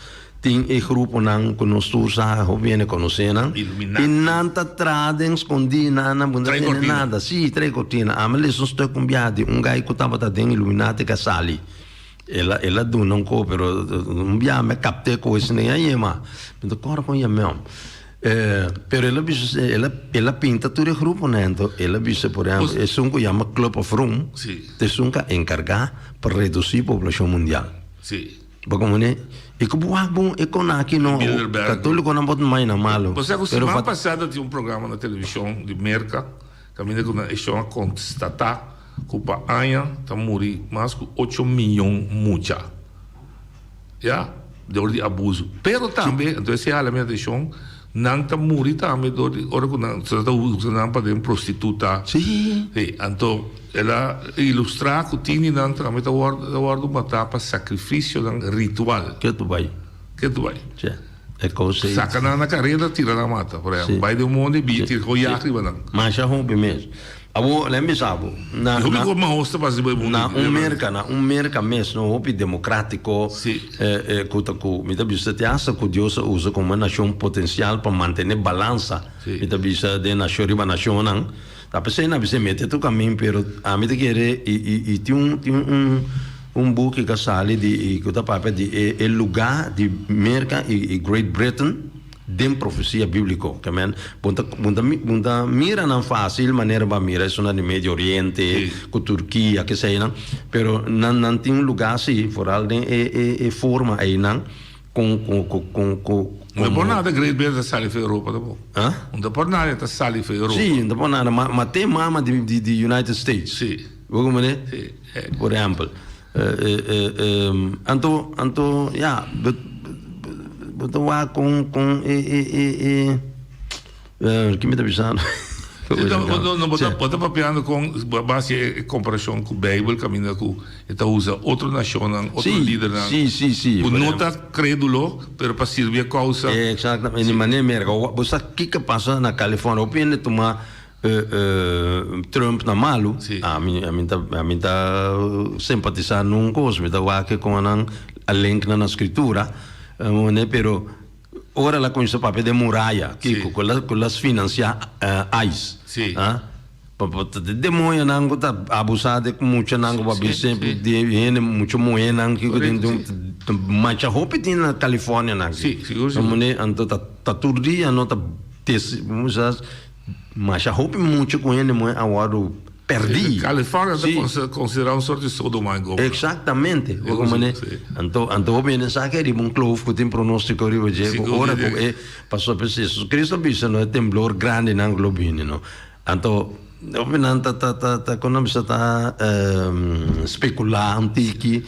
Tin e gruponan ku nos tur sa hopi hende konosé nan. Illuminati. I nan ta traha den skondí, nan nan bo no ta Trae tende kortina. nada. Sí, trae kortina. Ami lesa un stuk un biaha di un gai ku tabata den Illuminati ku a sali. El a, el a duna un kos, pero un biaha mi a kapt'é ku esei a yema. Mi ta kòrda kon yam'é. Pero el a bisa, el a, el a pinta tur e gruponan, anto el a bisa, por ehempel, esun ku yama Club of Rome, Sí. ta esun ku a enkargá pa redusí poblashon mundial. Sí. Bo komprendé? I ku bo wak bon e kon aki no, Bilderberg. katólikonan por mai na malu. Bo sa ku Pero siman pa pasado tin un programa na televishon di Merka kaminda ku nan e shon a konstatá ku pa aña ta muri mas ku ocho miyon mucha. Ya, dor di abuso. Pero tambe, entonces si hala mi atencion, nan ta muri tambe dor di ora cu nan ta usa nan pa den prostituta. Sí. Sí, anto el a ilustra cu tin di nan tambe ta wordo, ta wordo mata pa sacrificionan ritual. Ke tu bai? Ke tu bai? Sí. E cos ei. Saca nan na careda, tira nan mata, por ehempel. Sí. Bai den un mondi, bi, Sí. tira con yag riba nan. Masha hopi mes. Abo, lem bisa bo, na, Hopi na, ku mahos ta pasa riba e mundu na aki, un de verdad. Merka, na un Merka mes, no, hopi demokratiko, Sí. eh, eh, ku ta ku, mi ta bisa te hasta ku Dios a usa komo un nashon potensial pa mantene balansa, Sí. mi ta bisa den nashon riba nashonnan. Ta p'esei nan a bisa mete tur kamin, pero ami ta kere i, i, i tin un, tin un, un buki ku a sali di, ku ta papia di e, e lugá di Merka i, i Great Britain, Den profesia bíbliko, ke men, bo ta, bo ta, bo ta mira nan fásil manera bo a mira esunnan di Medio Oriente, ku Turkia, keseinan, pero nan, nan tin un lugá si, foral den e, e, e forma einan, kon, ku, ku, ku, ku, No ta por komo. nada Great Britain ta sali for Europa tampoco. Ah? No ta por nada e ta sali for Europa. Sí, no ta por nada, ma, ma te mama di, di, di United States. Sí. Bo komprende? Sí. Por ehèmpel. Anto, anto, ya, bo, bo ta wak kon, kon e, e, e, e, ki mi ta bisando? No, no, no, bo ta, bo ta papiando kon base e komparashon ku Beibel kaminda ku e ta usa otro nashonnan, otro lidernan. Sí, sí, sí. Ku no ta kredulo, pero pa sirbi e kousa. Exactamente, di manera Merka. Bo sa kiko pasa na California? Hopi hende tuma Trump na malu, ami ami ta ami ta simpatisa nun kos, mi ta wak kon nan a link nan na skritura, pero ora el a kuminsá papia den muraya, kiko ku el a finansiá ice, pa ta demoñonan ku ta abusá di muchanan ku papia di hende mucha muhénan kiko den masha hopi tin na California nan aki, anto ta tur dia no ta Masha hopi mucha ku hende muhé a wòrdu pèrdí. California ta konsiderá un sort di Sodoma i Gomorra. Eksaktamente. Bo komprendé? Anto, anto hopi hende sa ke riba un kloof ku tin pronóstiko riba dje, ku ora ku e pasobra p'esei Jesucristo a bisa no e temblor grandinan ku lo bini no. Anto hopi nan ta ta ta ta kon nan bisa ta spekulá un tiki.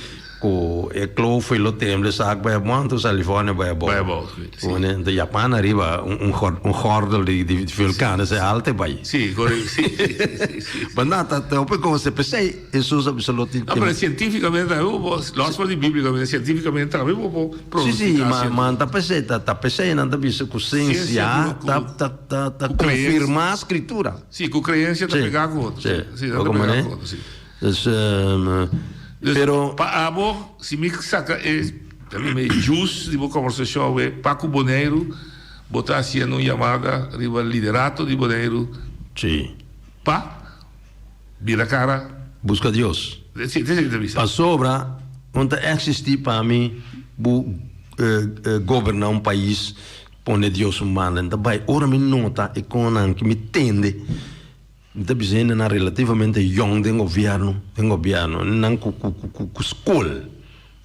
Ku e kloof ei lo tembla sak bai abou anto California bai abou. Bai abou, si. Ku ne Japan ariba un un gordel di di vulkan esei alte bai. Si, kore si si si si. But no ta ta hopi kos p'esei Hesus a bisa lo tin No pero sientificamente tambe bo por los for di biblicamente sientificamente tambe bo por Si si pronostica ma cierto. ma ta p'esei ta ta p'esei nan ta bisa ku Ciencia sensia ku ta ta ta ta ku creencia. konfirma skritura. Si ku creencia ta Si pega ku otro si si nan ta bo pega komprende? ku otro si. Dus Dus pero pa abo si mi saka e e juice di bo conversacion awe pa cu Boneiru bo ta haciendo un yamada riba liderato di Boneiru Si. pa bira cara. Busca Dios. Si, esei mi ta bisa. Pasobra un ta existi pa mi bu goberna un pais pone Dios un banda. Mi ta bai ora mi nota e conan ki mi tende. Mi ta bisa hendenan relativamente yong den gobierno, den gobierno, hendenan ku ku ku ku skol,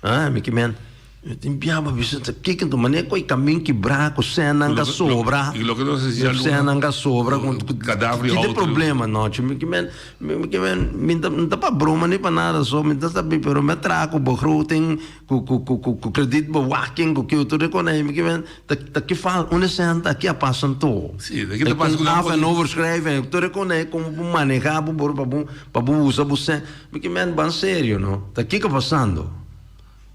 ah, mi ke men, mi tin bia pa bisa ta kiko enton manera ku e kamin kibrá ku sènnan ka sobra, sènnan ka sobra ku ki ta e problema nochi, mi ke men, mi ke men, mi ta no ta pa broma ni pa nada so mi ta sabi pero mi a traha ku begroting ku ku ku ku kredietbewaking ku ke tur e kos mi ke men ta ta ki fal unda sèn ta ki a pasa anto Sí, ta ki ta pasa ku af en overschrijving tur e kos kon bo maneha bo bor pa bo pa bo usa bo sèn mi ke men ban serio no ta kiko pasando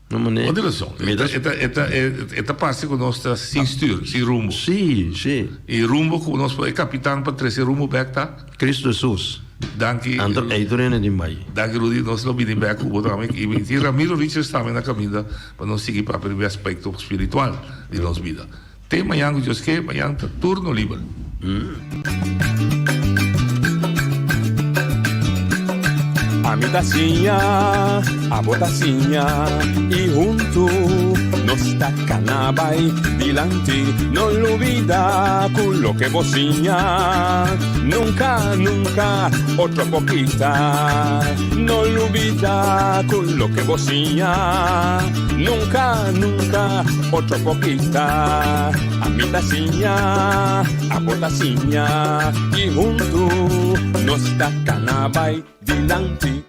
no mane Bo tin rason mi ta e ta e ta e ta parse ku nos ta sin stuur sin rumbo sí sí i rumbo ku nos por e kapitan pa trese rumbo bek ta Cristo Jesus. Danki. Anto ey tur hende tin bai. Danki Rudy, nos lo bini bek ku bo tambe i mi tin Ramiro Richards tambe na kaminda pa nos sigui papia riba e aspekto spiritual di nos bida. Te mañan ku Dios ke, mañan ta turno liber. Ami ta siña, abo ta siña i huntu nos ta kana bai dilanti. No lubida ku loke bo siña nunka, nunka otro por kita. No lubida ku loke bo siña nunka, nunka otro por kita. Ami ta siña, abo ta siña i huntu nos ta kana bai dilanti.